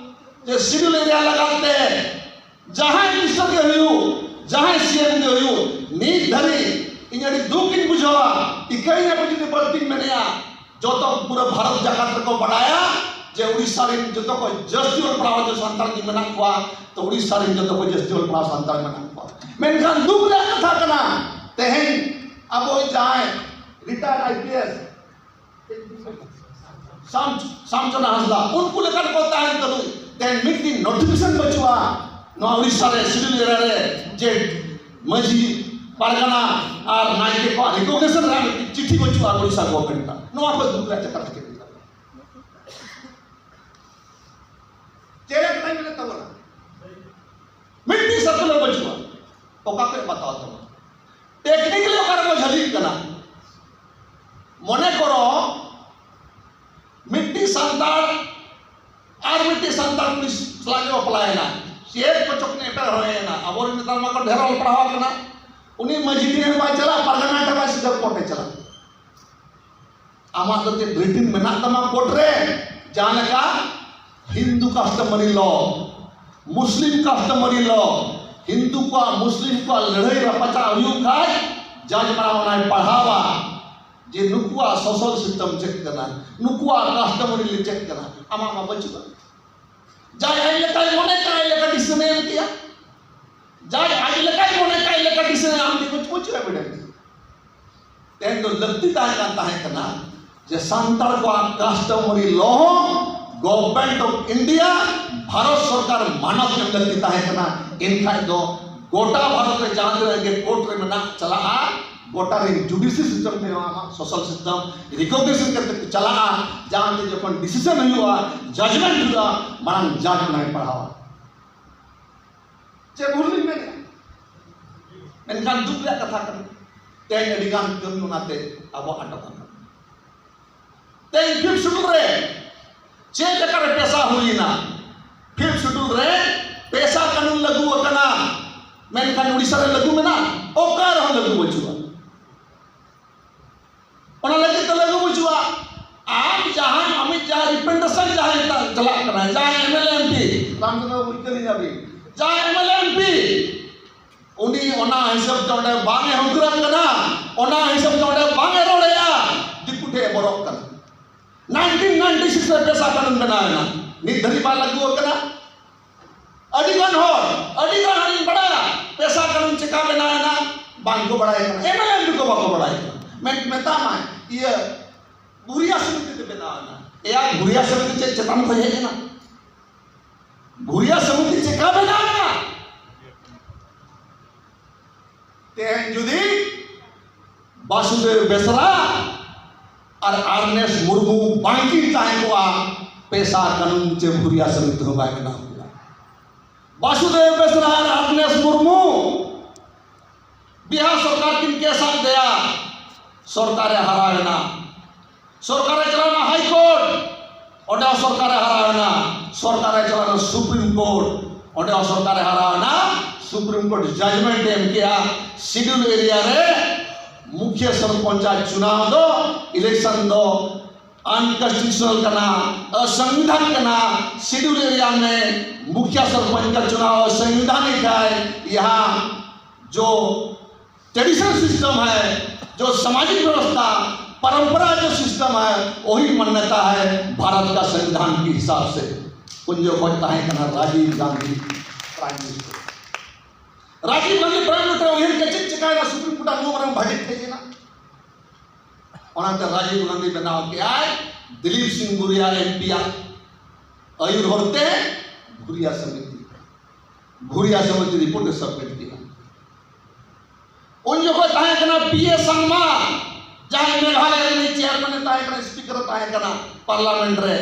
ᱡᱮ schedule area ᱞᱟᱜᱟᱫ ᱛᱮ ᱡᱟᱦᱟᱸᱭ minister ᱜᱮ ᱦᱩᱭᱩᱜ, ᱡᱟᱦᱟᱸᱭ CM ᱜᱮ ᱦᱩᱭᱩᱜ, ᱱᱤᱛ ᱫᱷᱟᱹᱨᱤᱡ ᱤᱧ ᱟᱹᱰᱤ ᱫᱩᱠ ᱤᱧ ᱵᱩᱡᱷᱟᱹᱣᱟ᱾ ᱤᱠᱟᱹᱭ ᱟᱯᱮ ᱡᱩᱫᱤ ᱵᱟᱹᱲᱛᱤᱧ ᱢᱮᱱᱮᱜᱼᱟ, ᱡᱚᱛᱚ ᱯᱩᱨᱟᱹ ᱵᱷᱟᱨᱚᱛ ᱡᱟᱠᱟᱛ ᱨᱮᱠᱚ ᱵᱟᱰᱟᱭᱟ ᱡᱮ ᱩᱲᱤᱥᱥᱟ ᱨᱮᱱ ᱡᱚᱛᱚ ᱠᱷᱚᱱ ᱡᱟᱹᱥᱛᱤ ᱚᱞ ᱯᱟᱲᱦᱟᱣ ᱫᱚ ᱥᱟᱱᱛᱟᱲ ᱜᱮ ᱢᱮᱱᱟᱜ ᱠᱚᱣᱟ, ᱛᱚ ᱩᱲᱤᱥᱥᱟ ᱨᱮᱱ ᱡᱚᱛᱚ ᱠᱷᱚᱱ ᱡᱟᱹᱥᱛᱤ ᱚᱞ ᱯᱟᱲᱦᱟᱣ ᱥᱟᱱᱛᱟᱲ ᱢᱮᱱᱟᱜ ᱠᱚᱣᱟ᱾ ᱢᱮᱱᱠᱷᱟᱱ ᱫᱩᱠ ᱨᱮᱭᱟᱜ ᱠᱟᱛᱷᱟ ᱠᱟᱱᱟ, ᱛᱮᱦᱮᱧ ᱟᱵᱚ ᱡᱟᱦᱟᱸᱭ ᱨᱤᱴᱟᱭᱟᱨ ᱟᱭ ᱯᱤ ᱮᱥ ᱥᱟᱢ-, ᱥᱟᱢᱪᱚᱱᱟ ᱦᱟᱸᱥᱫᱟ, ᱩᱱᱠᱩ ᱞᱮᱠᱟᱱ ᱠᱚ ᱛᱟᱦᱮᱱ ᱛᱩᱞᱩᱡ ᱛᱮᱦᱮᱧ ᱢᱤᱫ ᱫᱤᱱ ᱱᱳᱴᱤᱯᱷᱤᱠᱮᱥᱚᱱ ᱵᱟᱹᱪᱩᱜᱼᱟ᱾ ᱱᱚᱣᱟ ᱩᱲᱤᱥᱥᱟ ᱨᱮ ᱥᱤᱰᱩᱞ ᱮᱨᱤᱭᱟ ᱨᱮ ᱡᱮ ᱢᱟᱹᱡᱷᱤ, ᱯᱟᱨᱜᱟᱱᱟ ᱟᱨ ᱱᱟᱭᱠᱮ ᱠᱚᱣᱟᱜ ᱨᱤᱠᱚᱜᱱᱤᱥᱚᱱ ᱨᱮᱭᱟᱜ ᱢᱤᱫᱴᱤᱡ ᱪᱤᱴᱷᱤ ᱵᱟᱹᱪᱩᱜᱼᱟ ᱩᱲᱤᱥᱥᱟ ᱜᱚᱵᱷᱚᱨᱱᱢᱮᱱᱴ ᱨᱮᱱᱟᱜ᱾ ᱱᱚᱣᱟ ᱠᱚ ᱫᱩᱠ ᱨᱮᱭᱟᱜ ᱪᱮᱛᱟᱱ ᱨᱮ ᱪᱮᱫ ᱞᱮᱠᱟ? ᱪᱮᱫ ᱞᱮᱠᱟ ᱢᱮᱱᱟᱜ ᱛᱟᱵᱚᱱᱟ? ᱢᱤᱫᱴᱤᱡ ᱥᱟᱨᱠᱩᱞᱟᱨ ᱵᱟᱹᱪᱩᱜᱼᱟ᱾ ᱚᱠᱟ ᱠᱷᱚᱱ ᱵᱟᱛᱟᱣ ᱛᱟᱵᱚᱱᱟ? ᱴᱮᱠᱱᱤᱠᱟᱞᱤ ᱚᱠᱟ ᱨᱮᱵᱚ ᱡᱷᱟᱹᱞᱤᱜ ᱠᱟᱱᱟ? ᱢᱚᱱᱮ ᱠᱚᱨᱚ ᱢᱤᱫᱴᱤᱡ ᱥᱟᱱᱛᱟᱲ ᱟᱨ ᱢᱤᱫᱴᱤᱡ ᱥᱟᱱᱛᱟᱲ ᱠᱩᱲᱤ ᱥᱟᱞᱟᱜ ᱮ ᱵᱟᱯᱞᱟᱭᱮᱱᱟ, ᱪᱮᱫ ᱠᱚᱪᱚ ᱠᱤᱱ ᱮᱴᱟᱜ ᱦᱚᱲᱮᱱᱟ᱾ ᱟᱵᱚᱨᱮᱱ ᱱᱮᱛᱟᱨ ᱢᱟ ᱠᱚ ᱰᱷᱮᱨ ᱚᱞ ᱯᱟᱲᱦᱟᱣ ᱠᱟᱱᱟ, ᱩᱱᱤ ᱢᱟᱹᱡᱷᱤ ᱴᱷᱮᱱ ᱵᱟᱭ ᱪᱟᱞᱟᱜ, ᱯᱟᱨᱜᱟᱱᱟ ᱴᱷᱮᱱ ᱵᱟᱭ, ᱥᱤᱫᱷᱟᱹ ᱠᱳᱨᱴ ᱮ ᱪᱟᱞᱟᱜ᱾ ᱟᱢᱟᱜ ᱫᱚ ᱪᱮᱫ ᱨᱤᱴᱤᱱ ᱢᱮᱱᱟᱜ ᱛᱟᱢᱟ ᱠᱳᱨᱴ ᱨᱮ? ᱡᱟᱦᱟᱸ ᱞᱮᱠᱟ ᱦᱤᱱᱫᱩ customary law, ᱢᱩᱥᱞᱤᱢ customary law, ᱦᱤᱱᱫᱩ ᱠᱚᱣᱟᱜ ᱢᱩᱥᱞᱤᱢ ᱠᱚᱣᱟᱜ ᱞᱟᱹᱲᱦᱟᱹᱭ ᱨᱟᱯᱟᱪᱟᱜ ᱦᱩᱭᱩᱜ ᱠᱷᱟᱡ ᱡᱟᱡᱽ ᱢᱟᱲᱟᱝ ᱚᱱᱟᱭ ᱯᱟᱲᱦᱟᱣᱟ ᱡᱮ ᱱᱩᱠᱩᱣᱟᱜ social system ᱪᱮᱫ ᱠᱟᱱᱟ, ᱱᱩᱠᱩᱣᱟᱜ customary law ᱪᱮᱫ ᱠᱟᱱᱟ᱾ ᱟᱢᱟᱜ ᱢᱟ ᱵᱟᱹᱪᱩᱜᱼᱟ᱾ ᱡᱟᱡᱽ ᱟᱡ ᱞᱮᱠᱟᱭ ᱢᱚᱱᱮ ᱠᱟᱜ, ᱟᱡ ᱞᱮᱠᱟ decision ᱮ ᱮᱢ ᱠᱮᱭᱟ᱾ ᱡᱟᱡᱽ ᱟᱡ ᱞᱮᱠᱟᱭ ᱢᱚᱱᱮ ᱠᱟᱜ, ᱟᱡ ᱞᱮᱠᱟ decision ᱮ ᱮᱢ ᱠᱮᱭᱟ, ᱵᱟᱹᱪᱩᱜᱼᱟ ᱮᱵᱤᱰᱮᱱᱥ᱾ ᱛᱮᱦᱮᱧ ᱫᱚ ᱞᱟᱹᱠᱛᱤ ᱛᱟᱦᱮᱸ ᱠᱟᱱ, ᱛᱟᱦᱮᱸ ᱠᱟᱱᱟ ᱡᱮ ᱥᱟᱱᱛᱟᱲ ᱠᱚᱣᱟᱜ customary law ᱦᱚᱸ Government of India, ᱵᱷᱟᱨᱚᱛ ᱥᱚᱨᱠᱟᱨ ᱢᱟᱱᱚᱛ ᱮᱢ ᱞᱟᱹᱠᱛᱤ ᱛᱟᱦᱮᱸ ᱠᱟᱱᱟ᱾ ᱮᱱᱠᱷᱟᱡ ᱫᱚ ᱜᱚᱴᱟ ᱵᱷᱟᱨᱚᱛ ᱨᱮ ᱡᱟᱦᱟᱸ ᱛᱤᱱᱟᱹᱜ ᱜᱮ ᱠᱳᱨᱴ ᱨᱮ ᱢᱮᱱᱟᱜ ᱪᱟᱞᱟᱜᱼᱟ, ᱜᱚᱴᱟ ᱨᱮ judicial system ᱛᱮ ᱟᱢᱟᱜ social system recognition ᱠᱟᱛᱮ ᱠᱚ ᱪᱟᱞᱟᱜᱼᱟ᱾ ᱡᱟᱦᱟᱸ ᱛᱮ ᱡᱚᱠᱷᱚᱱ decision ᱦᱩᱭᱩᱜᱼᱟ, judgment ᱦᱩᱭᱩᱜᱼᱟ, ᱢᱟᱲᱟᱝ ᱡᱟᱡᱽ ᱚᱱᱟᱭ ᱯᱟᱲᱦᱟᱣᱟ᱾ ᱪᱮᱫ ᱵᱷᱩᱞ ᱞᱤᱧ ᱢᱮᱱᱮᱫᱼᱟ? ᱢᱮᱱᱠᱷᱟᱱ ᱫᱩᱠ ᱨᱮᱭᱟᱜ ᱠᱟᱛᱷᱟ ᱠᱟᱱᱟ, ᱛᱮᱦᱮᱧ ᱟᱹᱰᱤ ᱜᱟᱱ ᱠᱟᱹᱢᱤ ᱚᱱᱟᱛᱮ ᱟᱵᱚ ᱟᱴᱚᱠ ᱟᱠᱟᱱᱟ᱾ ᱛᱮᱦᱮᱧ Fifth Schedule ᱨᱮ ᱪᱮᱫ ᱞᱮᱠᱟᱨᱮ ᱯᱮᱥᱟ ᱦᱩᱭᱮᱱᱟ? Fifth Schedule ᱨᱮ ᱯᱮᱥᱟ ᱠᱟᱹᱱᱩᱱ ᱞᱟᱹᱜᱩ ᱟᱠᱟᱱᱟ, ᱢᱮᱱᱠᱷᱟᱱ ᱩᱲᱤᱥᱥᱟ ᱨᱮ ᱞᱟᱹᱜᱩ ᱢᱮᱱᱟᱜᱼᱟ? ᱚᱠᱟ ᱨᱮᱦᱚᱸ ᱞᱟᱹᱜᱩ ᱵᱟᱹᱪᱩᱜᱼᱟ᱾ ᱚᱱᱟ ᱞᱟᱹᱜᱤᱫ ᱛᱮ ᱞᱟᱹᱜᱩ ᱵᱟᱹᱪᱩᱜᱼᱟ᱾ ᱟᱢ ᱡᱟᱦᱟᱸᱭ ᱟᱢᱤᱡ ᱡᱟᱦᱟᱸᱭ representation ᱡᱟᱦᱟᱸᱭ ᱪᱟᱞᱟᱜ ᱠᱟᱱᱟ, ᱡᱟᱦᱟᱸᱭ M L A M P, Ramchandra ᱵᱟᱹᱵᱩ ᱤᱠᱟᱹ ᱞᱤᱧᱟ ᱵᱤᱱ, ᱡᱟᱦᱟᱸᱭ M L A M P, ᱩᱱᱤ ᱚᱱᱟ ᱦᱤᱥᱟᱹᱵ ᱛᱮ ᱚᱸᱰᱮ ᱵᱟᱝ ᱮ ᱦᱩᱫᱨᱟᱹᱜ ᱠᱟᱱᱟ, ᱚᱱᱟ ᱦᱤᱥᱟᱹᱵ ᱛᱮ ᱚᱸᱰᱮ ᱵᱟᱝ ᱮ ᱨᱚᱲᱮᱜᱼᱟ, ᱫᱤᱠᱩ ᱴᱷᱮᱡ ᱮ ᱵᱚᱨᱚᱜ ᱠᱟᱱᱟ᱾ ᱱᱟᱭᱤᱱᱴᱤᱱ ᱱᱟᱭᱤᱱᱴᱤ ᱥᱤᱠᱥ ᱨᱮ ᱯᱮᱥᱟ ᱠᱟᱹᱱᱩᱱ ᱵᱮᱱᱟᱣ ᱮᱱᱟ, ᱱᱤᱛ ᱫᱷᱟᱹᱵᱤᱡ ᱵᱟᱭ ᱞᱟᱹᱜᱩ ᱟᱠᱟᱱᱟ᱾ ᱟᱹᱰᱤ ᱜᱟᱱ ᱦᱚᱲ, ᱟᱹᱰᱤ ᱜᱟᱱ ᱦᱚᱲᱤᱧ ᱵᱟᱲᱟᱭᱟ, ᱯᱮᱥᱟ ᱠᱟᱹᱱᱩᱱ ᱪᱮᱠᱟ ᱵᱮᱱᱟᱣ ᱮᱱᱟ ᱵᱟᱝ ᱠᱚ ᱵᱟᱲᱟᱭ ᱠᱟᱱᱟ, ᱮᱢ ᱮᱞ ᱮ ᱠᱚ ᱵᱟᱠᱚ ᱵᱟᱲᱟᱭ ᱠᱟᱱᱟ᱾ ᱢᱮᱛᱟᱢᱟᱭ ᱤᱭᱟᱹ ᱵᱷᱩᱨᱤᱭᱟ ᱥᱚᱢᱤᱛᱤ ᱛᱮ ᱵᱮᱱᱟᱣ ᱮᱱᱟ᱾ ᱮᱭᱟ, ᱵᱷᱩᱨᱤᱭᱟ ᱥᱚᱢᱤᱛᱤ ᱪᱮᱫ ᱪᱮᱛᱟᱱ ᱠᱷᱚᱱ ᱦᱮᱡ ᱮᱱᱟ? ᱵᱷᱩᱨᱤᱭᱟ ᱥᱚᱢᱤᱛᱤ ᱪᱮᱠᱟ ᱵᱮᱱᱟᱣ ᱮᱱᱟ? ᱛᱮᱦᱮᱧ ᱡᱩᱫᱤ ᱵᱟᱥᱩᱫᱮᱵ ᱵᱮᱥᱨᱟ ᱟᱨ ᱟᱨᱱᱮᱥ ᱢᱩᱨᱢᱩ ᱵᱟᱝᱠᱤᱱ ᱛᱟᱦᱮᱸ ᱠᱚᱜᱼᱟ, ᱯᱮᱥᱟ ᱠᱟᱹᱱᱩᱱ ᱪᱮ ᱵᱷᱩᱨᱤᱭᱟ ᱥᱚᱢᱤᱛᱤ ᱦᱚᱸ ᱵᱟᱭ ᱵᱮᱱᱟᱣ ᱠᱮᱭᱟ᱾ ᱵᱟᱥᱩᱫᱮᱵ ᱵᱮᱥᱨᱟ ᱟᱨ ᱟᱨᱱᱮᱥ ᱢᱩᱨᱢᱩ ᱵᱤᱦᱟᱨ ᱥᱚᱨᱠᱟᱨ ᱠᱤᱱ ᱠᱮᱥ ᱟᱫ ᱫᱮᱭᱟ, ᱥᱚᱨᱠᱟᱨᱮ ᱦᱟᱨᱟᱣ ᱮᱱᱟ᱾ ᱥᱚᱨᱠᱟᱨᱮ ᱪᱟᱞᱟᱣ ᱮᱱᱟ ᱦᱟᱭ ᱠᱳᱨᱴ, ᱚᱸᱰᱮ ᱦᱚᱸ ᱥᱚᱨᱠᱟᱨᱮ ᱦᱟᱨᱟᱣ ᱮᱱᱟ᱾ ᱥᱚᱨᱠᱟᱨᱮ ᱪᱟᱞᱟᱣ ᱮᱱᱟ ᱥᱩᱯᱨᱤᱢ ᱠᱳᱨᱴ, ᱚᱸᱰᱮ ᱦᱚᱸ ᱥᱚᱨᱠᱟᱨᱮ ᱦᱟᱨᱟᱣ ᱮᱱᱟ᱾ ᱥᱩᱯᱨᱤᱢ ᱠᱳᱨᱴ ᱡᱟᱡᱽᱢᱮᱱᱴ ᱮ ᱮᱢ ᱠᱮᱜᱼᱟ, ᱥᱤᱰᱩᱞ ᱮᱨᱤᱭᱟ ᱨᱮ ᱢᱩᱠᱷᱤᱭᱟᱹ ᱥᱚᱨᱯᱚᱧᱪ ᱟᱜ ᱪᱩᱱᱟᱣ ᱫᱚ, ᱤᱞᱮᱠᱥᱚᱱ ᱫᱚ ᱟᱱᱠᱚᱱᱥᱴᱤᱴयूशनल ᱠᱟᱱᱟ, ᱚᱥᱚᱝᱵᱤᱫᱷᱟᱱ ᱠᱟᱱᱟ᱾ ᱥᱤᱰᱩᱞ ᱮᱨᱤᱭᱟ ᱢᱮ ᱢᱩᱠᱷᱤᱭᱟ ᱥᱚᱨᱯᱚᱧᱪ ᱠᱟ ᱪᱩᱱᱟᱣ ᱚᱥᱚᱝᱵᱤᱫᱷᱟᱱᱤᱠ ᱦᱟᱭ, ᱭᱟᱦᱟᱸ ᱡᱚ ट्रेडिशनल सिस्टम है, जो सामाजिक व्यवस्था, परंपरा जो सिस्टम है, वही मान्यता है भारत का संविधान के हिसाब से। ᱩᱱ ᱡᱚᱠᱷᱚᱱ ᱛᱟᱦᱮᱸ ᱠᱟᱱᱟ Rajiv Gandhi prime minister. Rajiv Gandhi prime minister ᱩᱭᱦᱟᱹᱨ ᱠᱮᱫ ᱪᱮᱫ ᱪᱤᱠᱟᱹᱭᱮᱱᱟ, ᱥᱩᱯᱨᱤᱢ ᱠᱳᱨᱴ ᱟᱜ ᱱᱩᱱ ᱢᱟᱨᱟᱝ ᱵᱷᱟᱨᱰᱤᱠᱴ ᱦᱮᱡ ᱮᱱᱟ᱾ ᱚᱱᱟᱛᱮ ᱨᱟᱡᱤᱵᱽ ᱜᱟᱱᱫᱷᱤ ᱵᱮᱱᱟᱣ ᱠᱮᱜᱼᱟᱭ ᱫᱤᱞᱤᱯ ᱥᱤᱝ ᱵᱷᱩᱨᱤᱭᱟ ᱮᱢ ᱯᱤ ᱟᱜ ᱟᱹᱭᱩᱨ ᱦᱚᱨᱛᱮ ᱵᱷᱩᱨᱤᱭᱟ ᱥᱚᱢᱤᱛᱤ, ᱵᱷᱩᱨᱤᱭᱟ ᱥᱚᱢᱤᱛᱤ ᱨᱤᱯᱳᱨᱴ ᱮ ᱥᱟᱵᱢᱤᱴ ᱠᱮᱜᱼᱟ᱾ ᱩᱱ ᱡᱚᱠᱷᱚᱱ ᱛᱟᱦᱮᱸ ᱠᱟᱱᱟ ᱯᱤ ᱮ ᱥᱟᱝᱢᱟ, ᱡᱟᱦᱟᱸᱭ ᱢᱮᱜᱷᱟᱞᱚᱭ ᱨᱤᱱᱤᱡ ᱪᱮᱭᱟᱨᱢᱮᱱ ᱮ ᱛᱟᱦᱮᱸ ᱠᱟᱱᱟ, ᱥᱯᱤᱠᱟᱨ ᱮ ᱛᱟᱦᱮᱸ ᱠᱟᱱᱟ ᱯᱟᱨᱞᱟᱢᱮᱱᱴ ᱨᱮ,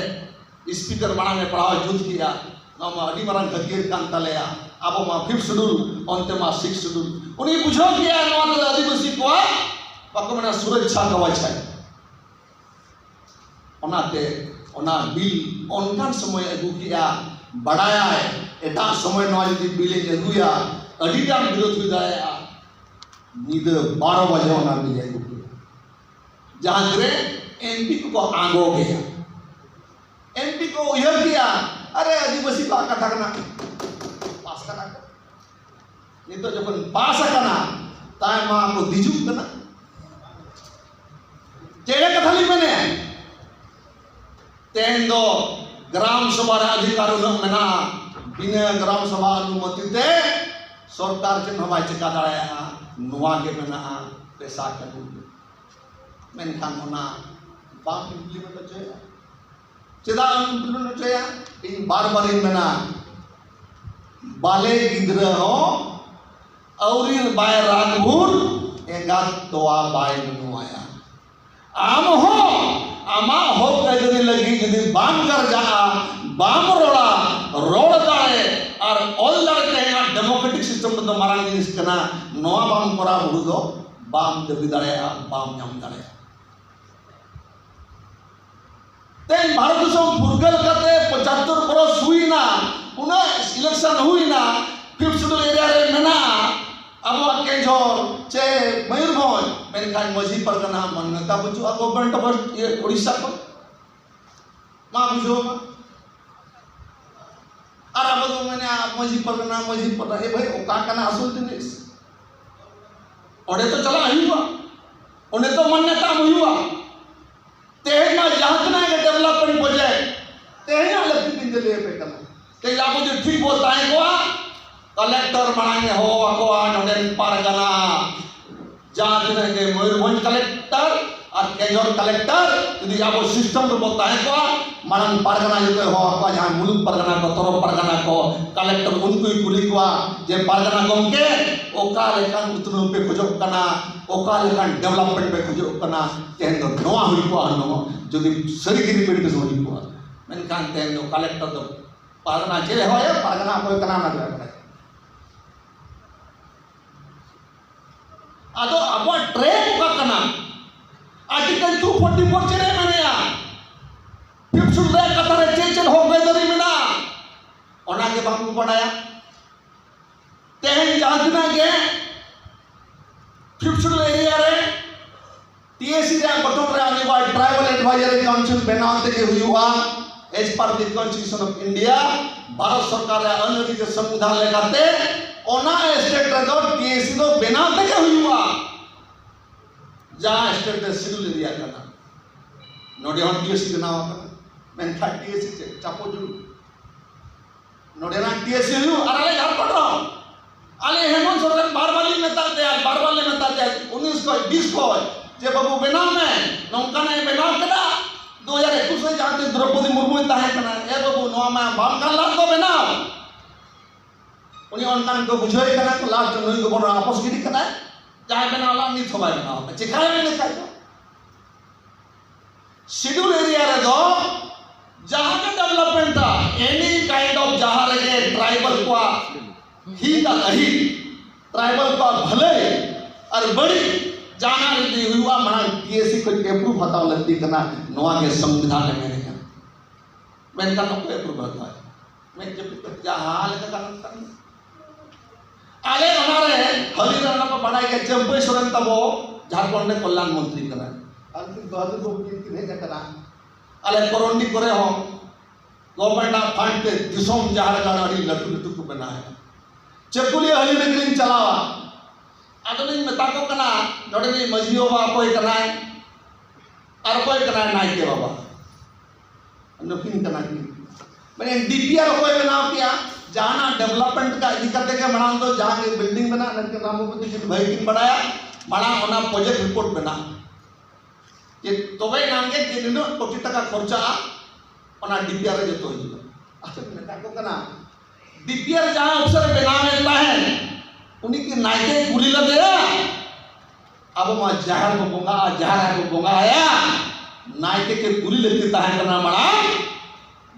ᱥᱯᱤᱠᱟᱨ ᱢᱟᱲᱟᱝ ᱮ ᱯᱟᱲᱦᱟᱣ ᱡᱩᱛ ᱠᱮᱜᱼᱟ᱾ ᱱᱚᱣᱟ ᱢᱟ ᱟᱹᱰᱤ ᱢᱟᱨᱟᱝ ᱦᱟᱹᱛᱭᱟᱹᱨ ᱠᱟᱱ ᱛᱟᱞᱮᱭᱟ, ᱟᱵᱚ ᱢᱟ ᱯᱷᱤᱯᱛᱷ ᱥᱤᱰᱩᱞ, ᱚᱱᱛᱮ ᱢᱟ ᱥᱤᱠᱥ ᱥᱤᱰᱩᱞ᱾ ᱩᱱᱤ ᱵᱩᱡᱷᱟᱹᱣ ᱠᱮᱜᱼᱟ ᱱᱚᱣᱟ ᱫᱚ ᱟᱹᱫᱤᱵᱟᱹᱥᱤ ᱠᱚᱣᱟᱜ, ᱵᱟᱠᱚ ᱢᱮᱱᱟ, ᱥᱩᱨᱚᱠᱪᱷᱟ ᱠᱟᱣᱟᱡᱽ ᱠᱟᱱᱟ᱾ ᱚᱱᱟᱛᱮ ᱚᱱᱟ ᱵᱤᱞ ᱚᱱᱠᱟᱱ ᱥᱚᱢᱚᱭ ᱟᱹᱜᱩ ᱠᱮᱜᱼᱟ, ᱵᱟᱲᱟᱭᱟᱭ ᱮᱴᱟᱜ ᱥᱚᱢᱚᱭ ᱱᱚᱣᱟ ᱡᱩᱫᱤ ᱵᱤᱞ ᱤᱧ ᱟᱹᱜᱩᱭᱟ, ᱟᱹᱰᱤ ᱜᱟᱱ ᱵᱤᱨᱳᱫ ᱦᱩᱭ ᱫᱟᱲᱮᱭᱟᱜᱼᱟ᱾ ᱧᱤᱫᱟᱹ ᱵᱟᱨᱚ ᱵᱟᱡᱮ ᱚᱱᱟ ᱵᱤᱞ ᱟᱹᱜᱩ ᱠᱮᱜᱼᱟ, ᱡᱟᱦᱟᱸ ᱨᱮ ᱮᱢ ᱯᱤ ᱠᱚᱠᱚ ᱟᱸᱜᱚ ᱜᱮᱭᱟ᱾ ᱮᱢ ᱯᱤ ᱠᱚ ᱩᱭᱦᱟᱹᱨ ᱠᱮᱜᱼᱟ, ᱟᱨᱮ ᱟᱹᱫᱤᱵᱟᱹᱥᱤ ᱠᱚᱣᱟᱜ ᱠᱟᱛᱷᱟ ᱠᱟᱱᱟ, ᱯᱟᱥ ᱠᱟᱱᱟ ᱠᱚ᱾ ᱱᱤᱛᱚᱜ ᱡᱚᱠᱷᱚᱱ ᱯᱟᱥ ᱟᱠᱟᱱᱟ, ᱛᱟᱭᱚᱢ ᱢᱟ ᱠᱚ ᱫᱤᱡᱩᱜ ᱠᱟᱱᱟ᱾ ᱪᱮᱫ ᱠᱟᱛᱷᱟ ᱞᱤᱧ ᱢᱮᱱᱮᱫᱼᱟ, ᱛᱮᱦᱮᱧ ᱫᱚ ᱜᱨᱟᱢ ᱥᱚᱵᱷᱟ ᱨᱮ ᱚᱫᱷᱤᱠᱟᱨ ᱩᱱᱟᱹᱜ ᱢᱮᱱᱟᱜᱼᱟ, ᱵᱤᱱᱟᱹ ᱜᱨᱟᱢ ᱥᱚᱵᱷᱟ ᱚᱱᱩᱢᱚᱛᱤ ᱛᱮ ᱥᱚᱨᱠᱟᱨ ᱪᱮᱫ ᱦᱚᱸ ᱵᱟᱭ ᱪᱤᱠᱟ ᱫᱟᱲᱮᱭᱟᱜᱼᱟ᱾ ᱱᱚᱣᱟ ᱜᱮ ᱢᱮᱱᱟᱜᱼᱟ ᱯᱮᱥᱟ ᱠᱟᱹᱱᱩᱱ᱾ ᱢᱮᱱᱠᱷᱟᱱ ᱚᱱᱟ ᱵᱟᱢ implement ᱦᱚᱪᱚᱭᱟ᱾ ᱪᱮᱫᱟᱜ ᱵᱟᱢ implement ᱦᱚᱪᱚᱭᱟ? ᱤᱧ ᱵᱟᱨ ᱵᱟᱨᱤᱧ ᱢᱮᱱᱟ, ᱵᱟᱞᱮ ᱜᱤᱫᱽᱨᱟᱹ ᱦᱚᱸ ᱟᱹᱣᱨᱤ ᱵᱟᱭ ᱨᱟᱜᱽ ᱵᱷᱳᱨ ᱮᱸᱜᱟᱛ ᱛᱚᱣᱟ ᱵᱟᱭ ᱧᱩᱣᱟᱭᱟ᱾ ᱟᱢ ᱦᱚᱸ ᱟᱢᱟᱜ ᱦᱚᱠ ᱟᱹᱭᱫᱟᱹᱨᱤ ᱞᱟᱹᱜᱤᱫ ᱡᱩᱫᱤ ᱵᱟᱢ ᱜᱟᱨᱡᱟᱜᱼᱟ, ᱵᱟᱢ ᱨᱚᱲᱟ, ᱨᱚᱲ ᱫᱟᱲᱮ ᱟᱨ ᱚᱞ ᱫᱟᱲᱮ ᱛᱮᱦᱮᱧᱟᱜ democratic system ᱨᱮᱫᱚ ᱢᱟᱨᱟᱝ ᱡᱤᱱᱤᱥ ᱠᱟᱱᱟ᱾ ᱱᱚᱣᱟ ᱵᱟᱢ ᱠᱚᱨᱟᱣ ᱵᱷᱩᱲᱩ ᱫᱚ ᱵᱟᱢ ᱫᱟᱹᱵᱤ ᱫᱟᱲᱮᱭᱟᱜᱼᱟ, ᱵᱟᱢ ᱧᱟᱢ ᱫᱟᱲᱮᱭᱟᱜᱼᱟ᱾ ᱛᱮᱦᱮᱧ ᱵᱷᱟᱨᱚᱛ ᱫᱤᱥᱚᱢ ᱯᱷᱩᱨᱜᱟᱹᱞ ᱠᱟᱛᱮ ᱯᱚᱸᱪᱟᱛᱛᱳᱨ ᱵᱚᱨᱚᱥ ᱦᱩᱭᱱᱟ, ᱩᱱᱟᱹᱜ election ᱦᱩᱭᱱᱟ, fifth schedule area ᱨᱮ ᱢᱮᱱᱟᱜᱼᱟ ᱟᱵᱚᱣᱟᱜ ᱠᱮᱸᱡᱷᱚᱨ ᱪᱮ ᱢᱚᱭᱩᱨᱵᱷᱚᱸᱡᱽ, ᱢᱮᱱᱠᱷᱟᱱ ᱢᱟᱹᱡᱷᱤ ᱯᱟᱨᱜᱟᱱᱟ ᱢᱟᱱᱱᱚᱛᱟ ᱵᱟᱹᱪᱩᱜᱼᱟ government of, ᱤᱭᱟᱹ, ᱳᱰᱤᱥᱟ ᱠᱷᱚᱱ᱾ ᱢᱟ ᱵᱩᱡᱷᱟᱹᱣ ᱢᱟ᱾ ᱟᱨ ᱟᱵᱚ ᱫᱚ ᱢᱮᱱᱟ ᱢᱟᱹᱡᱷᱤ ᱯᱟᱨᱜᱟᱱᱟ, ᱢᱟᱹᱡᱷᱤ ᱯᱟᱨᱜᱟᱱᱟ᱾ ᱮ ᱵᱷᱟᱹᱭ, ᱚᱠᱟ ᱠᱟᱱᱟ ᱟᱥᱚᱞ ᱡᱤᱱᱤᱥ? ᱚᱸᱰᱮ ᱛᱚ ᱪᱟᱞᱟᱜ ᱦᱩᱭᱩᱜᱼᱟ, ᱚᱸᱰᱮ ᱛᱚ ᱢᱟᱱᱱᱚᱛᱟ ᱮᱢ ᱦᱩᱭᱩᱜᱼᱟ᱾ ᱛᱮᱦᱮᱧ ᱢᱟ ᱡᱟᱦᱟᱸ ᱛᱤᱱᱟᱹᱜ ᱜᱮ development project, ᱛᱮᱦᱮᱧᱟᱜ ᱞᱟᱹᱠᱛᱤ ᱫᱤᱱ ᱞᱟᱹᱭ ᱟᱯᱮ ᱠᱟᱱᱟ᱾ ᱛᱮᱦᱮᱧ ᱟᱵᱚ ᱡᱩᱫᱤ ᱴᱷᱤᱠ ᱵᱚ ᱛᱟᱦᱮᱸ ᱠᱚᱜᱼᱟ, collector ᱢᱟᱲᱟᱝ ᱮ ᱦᱚᱦᱚ ᱟᱠᱚᱣᱟ ᱱᱚᱰᱮᱱ ᱯᱟᱨᱜᱟᱱᱟ, ᱡᱟᱦᱟᱸ ᱛᱤᱱᱟᱹᱜ ᱜᱮ ᱢᱚᱭᱩᱨᱵᱷᱚᱸᱡᱽ collector ᱟᱨ ᱠᱮᱸᱡᱷᱚᱨ collector ᱡᱩᱫᱤ ᱟᱵᱚ system ᱨᱮᱵᱚ ᱛᱟᱦᱮᱸ ᱠᱚᱜᱼᱟ, ᱢᱟᱲᱟᱝ ᱯᱟᱨᱜᱟᱱᱟ ᱡᱚᱛᱚᱭ ᱦᱚᱦᱚ ᱟᱠᱚᱣᱟ, ᱡᱟᱦᱟᱸ ᱢᱩᱞᱩᱠ ᱯᱟᱨᱜᱟᱱᱟ ᱠᱚ, ᱛᱚᱨᱚᱯ ᱯᱟᱨᱜᱟᱱᱟ ᱠᱚ, collector ᱩᱱᱠᱩᱭ ᱠᱩᱞᱤ ᱠᱚᱣᱟ ᱡᱮ, "ᱯᱟᱨᱜᱟᱱᱟ ᱜᱚᱢᱠᱮ, ᱚᱠᱟ ᱞᱮᱠᱟᱱ ᱩᱛᱱᱟᱹᱣ ᱯᱮ ᱠᱷᱚᱡᱚᱜ ᱠᱟᱱᱟ, ᱚᱠᱟ ᱞᱮᱠᱟᱱ development ᱯᱮ ᱠᱷᱚᱡᱚᱜ ᱠᱟᱱᱟ?" ᱛᱮᱦᱮᱧ ᱫᱚ ᱱᱚᱣᱟ ᱦᱩᱭ ᱠᱚᱜᱼᱟ, ᱱᱚᱣᱟ ᱡᱩᱫᱤ ᱥᱟᱹᱨᱤ ᱜᱮ repetition ᱦᱩᱭ ᱠᱚᱜᱼᱟ᱾ ᱢᱮᱱᱠᱷᱟᱱ ᱛᱮᱦᱮᱧ ᱫᱚ collector ᱫᱚ ᱯᱟᱨᱜᱟᱱᱟ ᱪᱮᱫ ᱮ ᱦᱚᱦᱚᱭᱟ, ᱯᱟᱨᱜᱟᱱᱟ ᱚᱠᱚᱭ ᱠᱟᱱᱟ ᱚᱱᱟ ᱫᱚ ᱵᱟᱭ ᱵᱟᱲᱟᱭᱟ᱾ ᱟᱫᱚ ᱟᱵᱚᱣᱟᱜ track ᱚᱠᱟ ᱠᱟᱱᱟ? Article two forty four ᱪᱮᱫ ᱮ ᱢᱮᱱᱮᱜᱼᱟ? Fifth Schedule ᱨᱮᱭᱟᱜ ᱠᱟᱛᱷᱟ ᱨᱮ ᱪᱮᱫ ᱪᱮᱫ ᱦᱚᱠ ᱟᱹᱭᱫᱟᱹᱨᱤ ᱢᱮᱱᱟᱜᱼᱟ, ᱚᱱᱟ ᱜᱮ ᱵᱟᱝ ᱵᱚ ᱵᱟᱲᱟᱭᱟ᱾ ᱛᱮᱦᱮᱧ ᱡᱟᱦᱟᱸ ᱛᱤᱱᱟᱹᱜ ᱜᱮ Fifth Schedule area ᱨᱮ T A C ᱨᱮᱭᱟᱜ ᱜᱚᱴᱷᱚᱱ ᱨᱮ ᱟᱹᱱᱤᱵᱟᱭ Tribal Advisory Council ᱵᱮᱱᱟᱣ ᱛᱮᱜᱮ ᱦᱩᱭᱩᱜᱼᱟ, as per the Constitution of India, Bharat ᱥᱚᱨᱠᱟᱨ ᱨᱮᱭᱟᱜ ᱟᱹᱱ ᱟᱹᱨᱤ ᱥᱮ ᱥᱚᱝᱵᱤᱫᱷᱟᱱ ᱞᱮᱠᱟᱛᱮ ᱚᱱᱟ state ᱨᱮᱫᱚ T A C ᱫᱚ ᱵᱮᱱᱟᱣ ᱛᱮᱜᱮ ᱦᱩᱭᱩᱜᱼᱟ᱾ ᱡᱟᱦᱟᱸ state ᱨᱮ Schedule area ᱠᱟᱱᱟ, ᱱᱚᱰᱮ ᱦᱚᱸ T A C ᱵᱮᱱᱟᱣ ᱟᱠᱟᱱᱟ᱾ ᱢᱮᱱᱠᱷᱟᱱ ᱴᱤ ᱮ ᱥᱤ ᱪᱮᱫ ᱪᱟᱯᱚ ᱡᱩᱲᱩ? ᱱᱚᱰᱮᱱᱟᱜ ᱴᱤ ᱮ ᱥᱤ ᱦᱩᱭᱩᱜ ᱟᱨ ᱟᱞᱮ ᱡᱷᱟᱲᱠᱷᱚᱸᱰ ᱨᱮᱦᱚᱸ ᱟᱞᱮ ᱦᱮᱢᱚᱱᱛ ᱥᱚᱨᱮᱱ ᱵᱟᱨ ᱵᱟᱨ ᱞᱤᱧ ᱢᱮᱛᱟᱫ ᱛᱟᱭᱟ, ᱵᱟᱨ ᱵᱟᱨ ᱞᱮ ᱢᱮᱛᱟᱫ ᱛᱟᱭᱟ, ᱩᱱᱤᱥ ᱠᱷᱚᱱ ᱵᱤᱥ ᱠᱷᱚᱱ ᱡᱮ ᱵᱟᱹᱵᱩ ᱵᱮᱱᱟᱣ ᱢᱮ, ᱱᱚᱝᱠᱟᱱᱟᱜ ᱮ ᱵᱮᱱᱟᱣ ᱠᱮᱫᱟ᱾ ᱫᱩ ᱦᱟᱡᱟᱨ ᱮᱠᱩᱥ ᱨᱮ ᱡᱟᱦᱟᱸ ᱛᱤᱥ ᱫᱨᱚᱯᱚᱫᱤ ᱢᱩᱨᱢᱩᱭ ᱛᱟᱦᱮᱸ ᱠᱟᱱᱟ, ᱮ ᱵᱟᱹᱵᱩ ᱱᱚᱣᱟ ᱢᱟ ᱵᱟᱝ ᱠᱟᱱ ᱞᱟᱹᱠ ᱫᱚ ᱵᱮᱱᱟᱣ᱾ ᱩᱱᱤ ᱚᱱᱠᱟᱱ ᱠᱚ ᱵᱩᱡᱷᱟᱹᱣ ᱠᱟᱱᱟ ᱠᱚ, ᱞᱟᱥᱴ ᱱᱩᱭ ᱜᱚᱵᱚᱨ ᱟᱯᱚᱥ ᱜᱤᱰᱤ ᱠᱟᱱᱟᱭ, ᱡᱟᱦᱟᱸᱭ ᱵᱮᱱᱟᱣ ᱞᱟᱜ ᱱᱤᱛ ᱦᱚᱸ ᱵᱟᱭ ᱵᱮᱱᱟᱣ ᱠᱟᱫᱟ᱾ ᱪᱮᱠᱟᱭᱟ ᱢᱮᱱ ᱞᱮᱠᱷᱟᱡ ᱫᱚ ᱥᱤᱰᱩᱞ ᱮᱨᱤᱭᱟ ᱨᱮᱫᱚ ᱡᱟᱦᱟᱸ ᱜᱮ ᱰᱮᱵᱷᱞᱚᱯᱢᱮᱱᱴᱟ, ᱮᱱᱤ ᱠᱟᱭᱤᱱᱰ ᱚᱯᱷ ᱡᱟᱦᱟᱸ ᱨᱮᱜᱮ ᱴᱨᱟᱭᱵᱟᱞ ᱠᱚᱣᱟᱜ ᱦᱤᱛ ᱟᱨ ᱟᱹᱦᱤᱛ, ᱴᱨᱟᱭᱵᱟᱞ ᱠᱚᱣᱟᱜ ᱵᱷᱟᱹᱞᱟᱹᱭ ᱟᱨ ᱵᱟᱹᱲᱤᱡ ᱡᱟᱦᱟᱱᱟᱜ ᱡᱩᱫᱤ ᱦᱩᱭᱩᱜᱼᱟ, ᱢᱟᱲᱟᱝ ᱴᱤ ᱮ ᱥᱤ ᱠᱷᱚᱱ ᱮᱯᱨᱩᱵᱷ ᱦᱟᱛᱟᱣ ᱞᱟᱹᱠᱛᱤ ᱠᱟᱱᱟ᱾ ᱱᱚᱣᱟ ᱜᱮ ᱥᱚᱝᱵᱤᱫᱷᱟᱱ ᱮ ᱢᱮᱱᱮᱫᱼᱟ᱾ ᱢᱮᱱᱠᱷᱟᱱ ᱚᱠᱚᱭ ᱮᱯᱨᱩᱵᱷ ᱦᱟᱛᱟᱣᱟ? ᱢᱮᱫ ᱡᱟᱹᱯᱤᱫ ᱠᱟᱛᱮ ᱡᱟᱦᱟᱸ ᱞᱮᱠᱟ ᱜᱟᱱᱚᱜ ᱠᱟᱱ᱾ ᱟᱞᱮ ᱚᱱᱟᱨᱮ ᱦᱟᱹᱞᱤ ᱨᱮ ᱚᱱᱟ ᱠᱚ ᱵᱟᱰᱟᱭ ᱜᱮᱭᱟ, ᱪᱟᱹᱢᱯᱟᱹᱭ ᱥᱚᱨᱮᱱ ᱛᱟᱵᱚ ᱡᱷᱟᱲᱠᱷᱚᱸᱰ ᱨᱮ ᱠᱚᱞᱭᱟᱱ ᱢᱚᱱᱛᱨᱤ ᱠᱟᱱᱟᱭ᱾ ᱟᱨ ᱩᱱᱠᱤᱱ ᱵᱟᱦᱟᱫᱩᱨ ᱵᱟᱹᱵᱩ ᱠᱤᱱ ᱦᱮᱡ ᱟᱠᱟᱱᱟ᱾ ᱟᱞᱮ ᱠᱚᱨᱚᱱᱰᱤ ᱠᱚᱨᱮ ᱦᱚᱸ ᱜᱚᱵᱷᱚᱨᱱᱢᱮᱱᱴ ᱟᱜ ᱯᱷᱟᱱᱰ ᱛᱮ ᱫᱤᱥᱚᱢ ᱡᱟᱦᱮᱨ ᱜᱟᱲ ᱟᱹᱰᱤ ᱞᱟᱹᱴᱩ ᱞᱟᱹᱴᱩ ᱠᱚ ᱵᱮᱱᱟᱣᱮᱫᱼᱟ᱾ ᱪᱟᱹᱠᱩᱞᱤᱭᱟᱹ ᱦᱟᱹᱞᱤ ᱨᱮᱜᱮᱞᱤᱧ ᱪᱟᱞᱟᱣᱟ᱾ ᱟᱫᱚᱞᱤᱧ ᱢᱮᱛᱟ ᱠᱚ ᱠᱟᱱᱟ, ᱱᱚᱰᱮ ᱨᱤᱱᱤᱡ ᱢᱟᱹᱡᱷᱤ ᱵᱟᱵᱟ ᱚᱠᱚᱭ ᱠᱟᱱᱟᱭ ᱟᱨ ᱚᱠᱚᱭ ᱠᱟᱱᱟᱭ ᱱᱟᱭᱠᱮ ᱵᱟᱵᱟ? ᱱᱩᱠᱤᱱ ᱠᱟᱱᱟ ᱠᱤᱱ᱾ ᱢᱟᱱᱮ ᱰᱤ ᱯᱤ ᱟᱨ ᱚᱠᱚᱭ ᱵᱮᱱᱟᱣ ᱠᱮᱜᱼᱟ? ᱡᱟᱦᱟᱱᱟᱜ ᱰᱮᱵᱷᱞᱚᱯᱢᱮᱱᱴ ᱠᱟ ᱤᱫᱤ ᱠᱟᱛᱮ ᱜᱮ ᱢᱟᱲᱟᱝ ᱫᱚ ᱡᱟᱦᱟᱸ ᱜᱮ ᱵᱤᱞᱰᱤᱝ ᱵᱮᱱᱟᱜ, ᱱᱩᱠᱤᱱ ᱨᱟᱢ ᱵᱟᱹᱵᱩ ᱛᱟᱹᱠᱤᱱ ᱵᱷᱟᱹᱜᱤ ᱠᱤᱱ ᱵᱟᱲᱟᱭᱟ, ᱢᱟᱲᱟᱝ ᱚᱱᱟ ᱯᱨᱚᱡᱮᱠᱴ ᱨᱤᱯᱳᱨᱴ ᱵᱮᱱᱟᱜ᱾ ᱡᱮ ᱛᱚᱵᱮ ᱮᱱᱟᱝ ᱜᱮ ᱡᱮ ᱱᱩᱱᱟᱹᱜ ᱠᱳᱴᱤ ᱴᱟᱠᱟ ᱠᱷᱚᱨᱪᱟᱜᱼᱟ, ᱚᱱᱟ ᱰᱤ ᱯᱤ ᱟᱨ ᱨᱮ ᱡᱚᱛᱚ ᱦᱤᱡᱩᱜᱼᱟ᱾ ᱟᱪᱪᱷᱟ, ᱢᱮᱛᱟ ᱠᱚ ᱠᱟᱱᱟ, ᱰᱤ ᱯᱤ ᱟᱨ ᱡᱟᱦᱟᱸ ᱚᱯᱷᱤᱥᱟᱨ ᱮ ᱵᱮᱱᱟᱣᱮᱫ ᱛᱟᱦᱮᱸᱫ, ᱩᱱᱤ ᱠᱤ ᱱᱟᱭᱠᱮ ᱠᱩᱞᱤ ᱞᱮᱫᱮᱭᱟ? ᱟᱵᱚ ᱢᱟ ᱡᱟᱦᱮᱨ ᱵᱚ ᱵᱚᱸᱜᱟᱜᱼᱟ, ᱡᱟᱦᱮᱨ ᱟᱭᱳ ᱵᱚ ᱵᱚᱸᱜᱟ ᱟᱭᱟ᱾ ᱱᱟᱭᱠᱮ ᱠᱮ ᱠᱩᱞᱤ ᱞᱟᱹᱠᱛᱤ ᱛᱟᱦᱮᱸ ᱠᱟᱱᱟ ᱢᱟᱲᱟᱝ,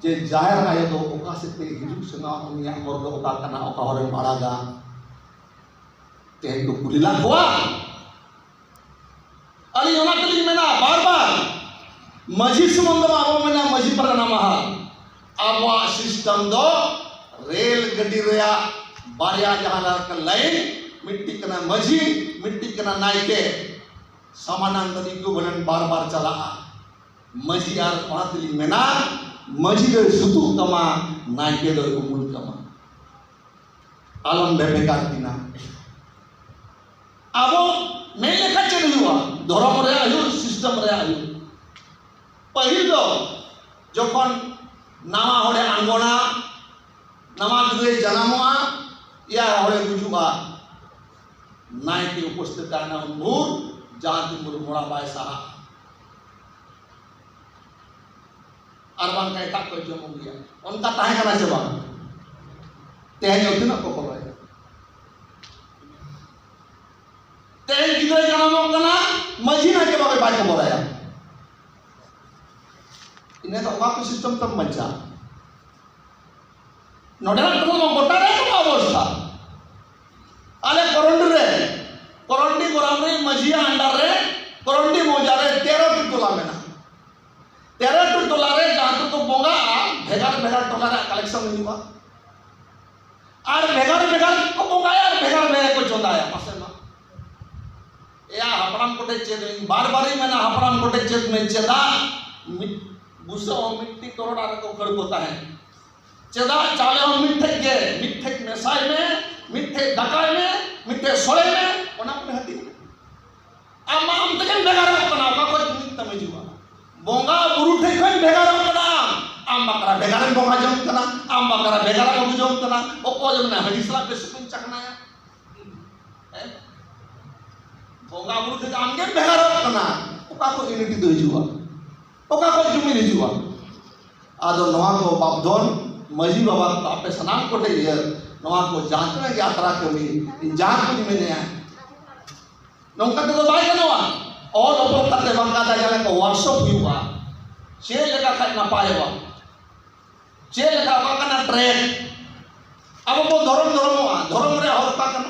ᱡᱮ ᱡᱟᱦᱮᱨ ᱟᱭᱳ ᱫᱚ ᱚᱠᱟ ᱥᱮᱫ ᱛᱮ ᱦᱤᱡᱩᱜ ᱥᱮᱱᱚᱜ, ᱩᱱᱤᱭᱟᱜ ᱦᱚᱨ ᱫᱚ ᱚᱠᱟ ᱠᱟᱱᱟ, ᱚᱠᱟ ᱦᱚᱨᱮᱢ ᱟᱲᱟᱜᱟ? ᱛᱮᱦᱮᱧ ᱠᱚ ᱠᱩᱞᱤ ᱞᱟᱜ ᱠᱚᱣᱟ᱾ ᱟᱹᱞᱤᱧ ᱚᱱᱟ ᱛᱮᱞᱤᱧ ᱢᱮᱱᱟ ᱵᱟᱨ ᱵᱟᱨ, ᱢᱟᱹᱡᱷᱤ ᱥᱩᱢᱩᱝ ᱫᱚ ᱵᱟᱵᱚ ᱢᱮᱱᱟ ᱢᱟᱹᱡᱷᱤ ᱯᱟᱨᱜᱟᱱᱟ ᱢᱟᱦᱟᱞ᱾ ᱟᱵᱚᱣᱟᱜ ᱥᱤᱥᱴᱮᱢ ᱫᱚ ᱨᱮᱞ ᱜᱟᱹᱰᱤ ᱨᱮᱭᱟᱜ ᱵᱟᱨᱭᱟ ᱡᱟᱦᱟᱸ ᱞᱮᱠᱟ ᱞᱟᱭᱤᱱ, ᱢᱤᱫᱴᱤᱡ ᱠᱟᱱᱟ ᱢᱟᱹᱡᱷᱤ, ᱢᱤᱫᱴᱤᱡ ᱠᱟᱱᱟ ᱱᱟᱭᱠᱮ᱾ ᱥᱟᱢᱟᱱᱟᱱᱛᱟᱨ ᱤᱠᱩᱭᱵᱷᱮᱞᱮᱱᱴ ᱵᱟᱨ ᱵᱟᱨ ᱪᱟᱞᱟᱜᱼᱟ᱾ ᱢᱟᱹᱡᱷᱤ ᱟᱨ ᱚᱱᱟ ᱛᱮᱞᱤᱧ ᱢᱮᱱᱟ, ᱢᱟᱹᱡᱷᱤ ᱫᱚᱭ ᱥᱩᱛᱩᱜ ᱛᱟᱢᱟ, ᱱᱟᱭᱠᱮ ᱫᱚᱭ ᱩᱢᱩᱞ ᱛᱟᱢᱟ᱾ ᱟᱞᱚᱢ ᱵᱷᱮᱵᱮᱠᱟᱨ ᱠᱤᱱᱟ᱾ ᱟᱵᱚ ᱢᱮᱱ ᱞᱮᱠᱷᱟᱱ ᱪᱮᱫ ᱦᱩᱭᱩᱜᱼᱟ? ᱫᱷᱚᱨᱚᱢ ᱨᱮᱭᱟᱜ ᱦᱩᱭᱩᱜ, ᱥᱤᱥᱴᱮᱢ ᱨᱮᱭᱟᱜ ᱦᱩᱭᱩᱜ᱾ ᱯᱟᱹᱦᱤᱞ ᱫᱚ ᱡᱚᱠᱷᱚᱱ ᱱᱟᱣᱟ ᱦᱚᱲᱮ ᱟᱬᱜᱚᱱᱟ, ᱱᱟᱣᱟ ᱜᱤᱫᱽᱨᱟᱹᱭ ᱡᱟᱱᱟᱢᱚᱜᱼᱟ, ᱮᱭᱟᱭ ᱦᱚᱲᱮ ᱜᱩᱡᱩᱜᱼᱟ, ᱱᱟᱭᱠᱮ ᱩᱯᱟᱹᱥ ᱛᱮ ᱛᱟᱦᱮᱱᱟ ᱩᱱ ᱵᱷᱳᱨ, ᱡᱟᱦᱟᱸ ᱛᱤᱱ ᱵᱷᱳᱨ ᱢᱚᱲᱟ ᱵᱟᱭ ᱥᱟᱦᱟᱜᱼᱟ᱾ ᱟᱨ ᱵᱟᱝᱠᱷᱟᱱ ᱮᱴᱟᱜ ᱠᱚᱭ ᱡᱚᱢ ᱟᱹᱜᱩᱭᱟ᱾ ᱚᱱᱠᱟ ᱛᱟᱦᱮᱸ ᱠᱟᱱᱟ ᱥᱮ ᱵᱟᱝ? ᱛᱮᱦᱮᱧ ᱫᱚ ᱛᱤᱱᱟᱹᱜ ᱠᱚ ᱠᱚᱵᱚᱞᱟᱭᱟ? ᱛᱮᱦᱮᱧ ᱜᱤᱫᱽᱨᱟᱹᱭ ᱡᱟᱱᱟᱢᱚᱜ ᱠᱟᱱᱟ, ᱢᱟᱹᱡᱷᱤ ᱱᱟᱭᱠᱮ ᱵᱟᱵᱟ ᱵᱟᱭ ᱠᱚᱵᱚᱞᱟᱭᱟ᱾ ᱤᱱᱟᱹ ᱫᱚ ᱚᱠᱟ ᱠᱚ system ᱛᱮᱢ ᱵᱟᱧᱪᱟᱜᱼᱟ? ᱱᱚᱰᱮᱱᱟᱜ ᱴᱚᱞᱟ ᱢᱟ ᱜᱚᱴᱟ ᱨᱮ ᱱᱚᱣᱟ ᱚᱵᱚᱥᱛᱷᱟ᱾ ᱟᱞᱮ ᱠᱚᱨᱚᱱᱰᱤ ᱨᱮ, ᱠᱚᱨᱚᱱᱰᱤ ᱜᱚᱨᱟᱢᱨᱤ ᱢᱟᱹᱡᱷᱤᱭᱟᱜ under ᱨᱮ, ᱠᱚᱨᱚᱱᱰᱤ ᱢᱚᱣᱡᱟ ᱨᱮ ᱛᱮᱨᱚ ᱴᱤ ᱴᱚᱞᱟ ᱢᱮᱱᱟᱜᱼᱟ᱾ ᱛᱮᱨᱚ ᱴᱤ ᱴᱚᱞᱟ ᱨᱮ ᱡᱟᱦᱟᱸ ᱠᱚ ᱵᱚᱸᱜᱟᱜᱼᱟ, ᱵᱷᱮᱜᱟᱨ ᱵᱷᱮᱜᱟᱨ ᱴᱚᱞᱟ ᱨᱮ collection ᱦᱩᱭᱩᱜᱼᱟ᱾ ᱟᱨ ᱵᱷᱮᱜᱟᱨ ᱵᱷᱮᱜᱟᱨ ᱠᱚ ᱵᱚᱸᱜᱟᱭᱟ ᱟᱨ ᱵᱷᱮᱜᱟᱨ ᱵᱷᱮᱜᱟᱨ ᱠᱚ ᱪᱚᱸᱫᱟᱭᱟ᱾ ᱯᱟᱥᱮ ᱢᱟ ᱮᱭᱟ, ᱦᱟᱯᱲᱟᱢ ᱠᱚᱴᱷᱮᱱ ᱪᱮᱫ ᱤᱧ ᱵᱟᱨ ᱵᱟᱨᱤᱧ ᱢᱮᱱᱟ, ᱦᱟᱯᱲᱟᱢ ᱠᱚᱴᱷᱮᱱ ᱪᱮᱫ ᱢᱮ, ᱪᱮᱫᱟᱜ ᱢᱤᱫ ᱵᱩᱥᱟᱹᱜ ᱦᱚᱸ ᱢᱤᱫᱴᱤᱡ ᱠᱚᱨᱚᱰᱟ ᱨᱮᱠᱚ ᱠᱷᱟᱹᱲ ᱠᱚ ᱛᱟᱦᱮᱸᱫ? ᱪᱮᱫᱟᱜ ᱪᱟᱣᱞᱮ ᱦᱚᱸ ᱢᱤᱫ ᱴᱷᱮᱡ ᱜᱮ, ᱢᱤᱫ ᱴᱷᱮᱡ ᱢᱮᱥᱟᱭ ᱢᱮ, ᱢᱤᱫ ᱴᱷᱮᱡ ᱫᱟᱠᱟᱭ ᱢᱮ, ᱢᱤᱫ ᱴᱷᱮᱡ ᱥᱚᱲᱮ ᱢᱮ, ᱚᱱᱟ ᱠᱚ ᱦᱟᱹᱴᱤᱧ ᱢᱮ᱾ ᱟᱢ ᱢᱟ ᱟᱢ ᱛᱮᱜᱮᱢ ᱵᱷᱮᱜᱟᱨᱚᱜ ᱠᱟᱱᱟ, ᱚᱠᱟ ᱠᱷᱚᱡ ᱢᱤᱫ ᱛᱟᱢ ᱦᱤᱡᱩᱜᱼᱟ? ᱵᱚᱸᱜᱟ ᱵᱩᱨᱩ ᱴᱷᱮᱡ ᱠᱷᱚᱡ ᱵᱷᱮᱜᱟᱨᱚᱜ ᱠᱟᱱᱟ᱾ ᱟᱢ ᱵᱟᱠᱷᱨᱟ ᱵᱷᱮᱜᱟᱨᱮᱢ ᱵᱚᱸᱜᱟ ᱡᱚᱝ ᱠᱟᱱᱟ, ᱟᱢ ᱵᱟᱠᱷᱨᱟ ᱵᱷᱮᱜᱟᱨᱮᱢ ᱟᱹᱜᱩ ᱡᱚᱝ ᱠᱟᱱᱟ᱾ ᱚᱠᱚᱭ ᱢᱮᱱᱟ ᱦᱟᱺᱰᱤ ᱥᱟᱞᱟᱜ ᱵᱮᱥ ᱠᱚᱧ ᱪᱟᱠᱷᱱᱟᱭᱟ? ᱦᱮᱸ? ᱵᱚᱸᱜᱟ ᱵᱩᱨᱩ ᱴᱷᱮᱡ ᱟᱢ ᱜᱮᱢ ᱵᱷᱮᱜᱟᱨᱚᱜ ᱠᱟᱱᱟ᱾ ᱚᱠᱟ ᱠᱷᱚᱡ unity ᱫᱚ ᱦᱤᱡᱩᱜᱼᱟ? ᱚᱠᱟ ᱠᱷᱚᱡ ᱡᱩᱢᱤᱫ ᱦᱤᱡᱩᱜᱼᱟ? ᱟᱫᱚ ᱱᱚᱣᱟ ᱠᱚ ᱵᱟᱯᱫᱷᱚᱱ ᱢᱟᱹᱡᱷᱤ ᱵᱟᱵᱟ ᱠᱚ, ᱟᱯᱮ ᱥᱟᱱᱟᱢ ᱠᱚᱴᱷᱮᱡ ᱤᱭᱟᱹ, ᱱᱚᱣᱟ ᱠᱚ ᱡᱟᱦᱟᱸ ᱛᱤᱱᱟᱹᱜ ᱜᱮ ᱟᱛᱨᱟ ᱠᱟᱹᱢᱤ, ᱤᱧ ᱡᱟᱦᱟᱸ ᱠᱚᱧ ᱢᱮᱱᱮᱜᱼᱟ, ᱱᱚᱝᱠᱟ ᱛᱮᱫᱚ ᱵᱟᱭ ᱜᱟᱱᱚᱜᱼᱟ᱾ ᱚᱞ ᱚᱯᱚᱞ ᱠᱟᱛᱮ ᱵᱟᱝ ᱠᱟᱛᱷᱟ ᱡᱟᱦᱟᱸ ᱞᱮᱠᱟ workshop ᱦᱩᱭᱩᱜᱼᱟ, ᱪᱮᱫ ᱞᱮᱠᱟ ᱠᱷᱟᱡ ᱱᱟᱯᱟᱭᱚᱜᱼᱟ, ᱪᱮᱫ ᱞᱮᱠᱟ ᱚᱠᱟ ᱠᱟᱱᱟ track᱾ ᱟᱵᱚ ᱵᱚ ᱫᱷᱚᱨᱚᱢ ᱫᱷᱚᱨᱚᱢᱚᱜᱼᱟ, ᱫᱷᱚᱨᱚᱢ ᱨᱮᱭᱟᱜ ᱦᱚᱨ ᱚᱠᱟ ᱠᱟᱱᱟ?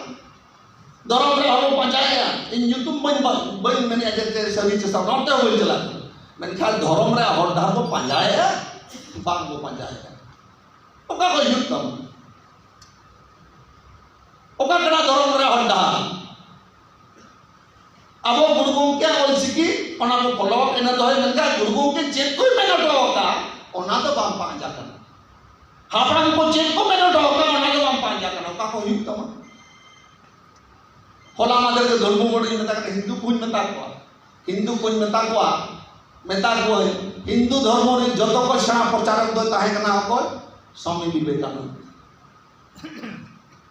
ᱫᱷᱚᱨᱚᱢ ᱨᱮᱭᱟᱜ ᱦᱚᱨ ᱵᱚ ᱯᱟᱸᱡᱟᱭᱮᱜᱼᱟ᱾ ᱤᱧ ᱧᱩᱛᱩᱢ ᱵᱟᱹᱧ, ᱵᱟᱹᱧ ᱢᱮᱱᱮᱜᱼᱟ ᱡᱮ, ᱡᱮ ᱥᱟᱹᱨᱤ ᱪᱮ ᱥᱟᱨᱱᱟ, ᱚᱱᱛᱮ ᱦᱚᱸ ᱵᱟᱹᱧ ᱪᱟᱞᱟᱜ ᱠᱟᱱᱟ᱾ ᱢᱮᱱᱠᱷᱟᱱ ᱫᱷᱚᱨᱚᱢ ᱨᱮᱭᱟᱜ ᱦᱚᱨ ᱰᱟᱦᱟᱨ ᱵᱚ ᱯᱟᱸᱡᱟᱭᱮᱜᱼᱟ, ᱵᱟᱝ ᱵᱚ ᱯᱟᱸᱡᱟᱭᱮᱜᱼᱟ᱾ ᱚᱠᱟ ᱠᱷᱚᱡ ᱦᱩᱭᱩᱜ ᱛᱟᱢᱟ? ᱚᱠᱟ ᱠᱟᱱᱟ ᱫᱷᱚᱨᱚᱢ ᱨᱮᱭᱟᱜ ᱦᱚᱨ ᱰᱟᱦᱟᱨ? ᱟᱵᱚ ᱜᱩᱨᱩ ᱜᱚᱢᱠᱮᱭᱟᱜ ᱚᱞᱪᱤᱠᱤ, ᱚᱱᱟ ᱵᱚ follow ᱟᱠᱟᱫ, ᱤᱱᱟᱹ ᱫᱚᱦᱚᱭ ᱢᱮᱱᱠᱷᱟᱱ ᱜᱩᱨᱩ ᱜᱚᱢᱠᱮ ᱪᱮᱫ ᱠᱚᱭ ᱢᱮᱱ ᱦᱚᱴᱚ ᱟᱠᱟᱫ, ᱚᱱᱟ ᱫᱚ ᱵᱟᱝ ᱯᱟᱸᱡᱟ ᱠᱟᱱᱟ᱾ ᱦᱟᱯᱲᱟᱢ ᱠᱚ ᱪᱮᱫ ᱠᱚ ᱢᱮᱱ ᱦᱚᱴᱚ ᱟᱠᱟᱫ, ᱚᱱᱟ ᱫᱚ ᱵᱟᱝ ᱯᱟᱸᱡᱟ ᱠᱟᱱᱟ᱾ ᱚᱠᱟ ᱠᱚ ᱦᱩᱭᱩᱜ ᱛᱟᱢᱟ? ᱦᱚᱞᱟ ᱢᱟᱫᱷᱮᱨ ᱜᱮ ᱫᱷᱚᱨᱢᱚ ᱜᱚᱰ ᱤᱧ ᱢᱮᱛᱟ ᱠᱟᱱᱟ, ᱦᱤᱱᱫᱩ ᱠᱚᱧ ᱢᱮᱛᱟ ᱠᱚᱣᱟ, ᱦᱤᱱᱫᱩ ᱠᱚᱧ ᱢᱮᱛᱟ ᱠᱚᱣᱟ, ᱢᱮᱛᱟ ᱠᱚᱣᱟᱹᱧ, ᱦᱤᱱᱫᱩ ᱫᱷᱚᱨᱢᱚ ᱨᱮ ᱡᱚᱛᱚ ᱠᱷᱚᱱ ᱥᱮᱬᱟ ᱯᱨᱚᱪᱟᱨᱚᱠ ᱫᱚᱭ ᱛᱟᱦᱮᱸ ᱠᱟᱱᱟ ᱚᱠᱚᱭ? ᱥᱣᱟᱢᱤ ᱵᱤᱵᱮᱠᱟᱱᱚᱱᱫ᱾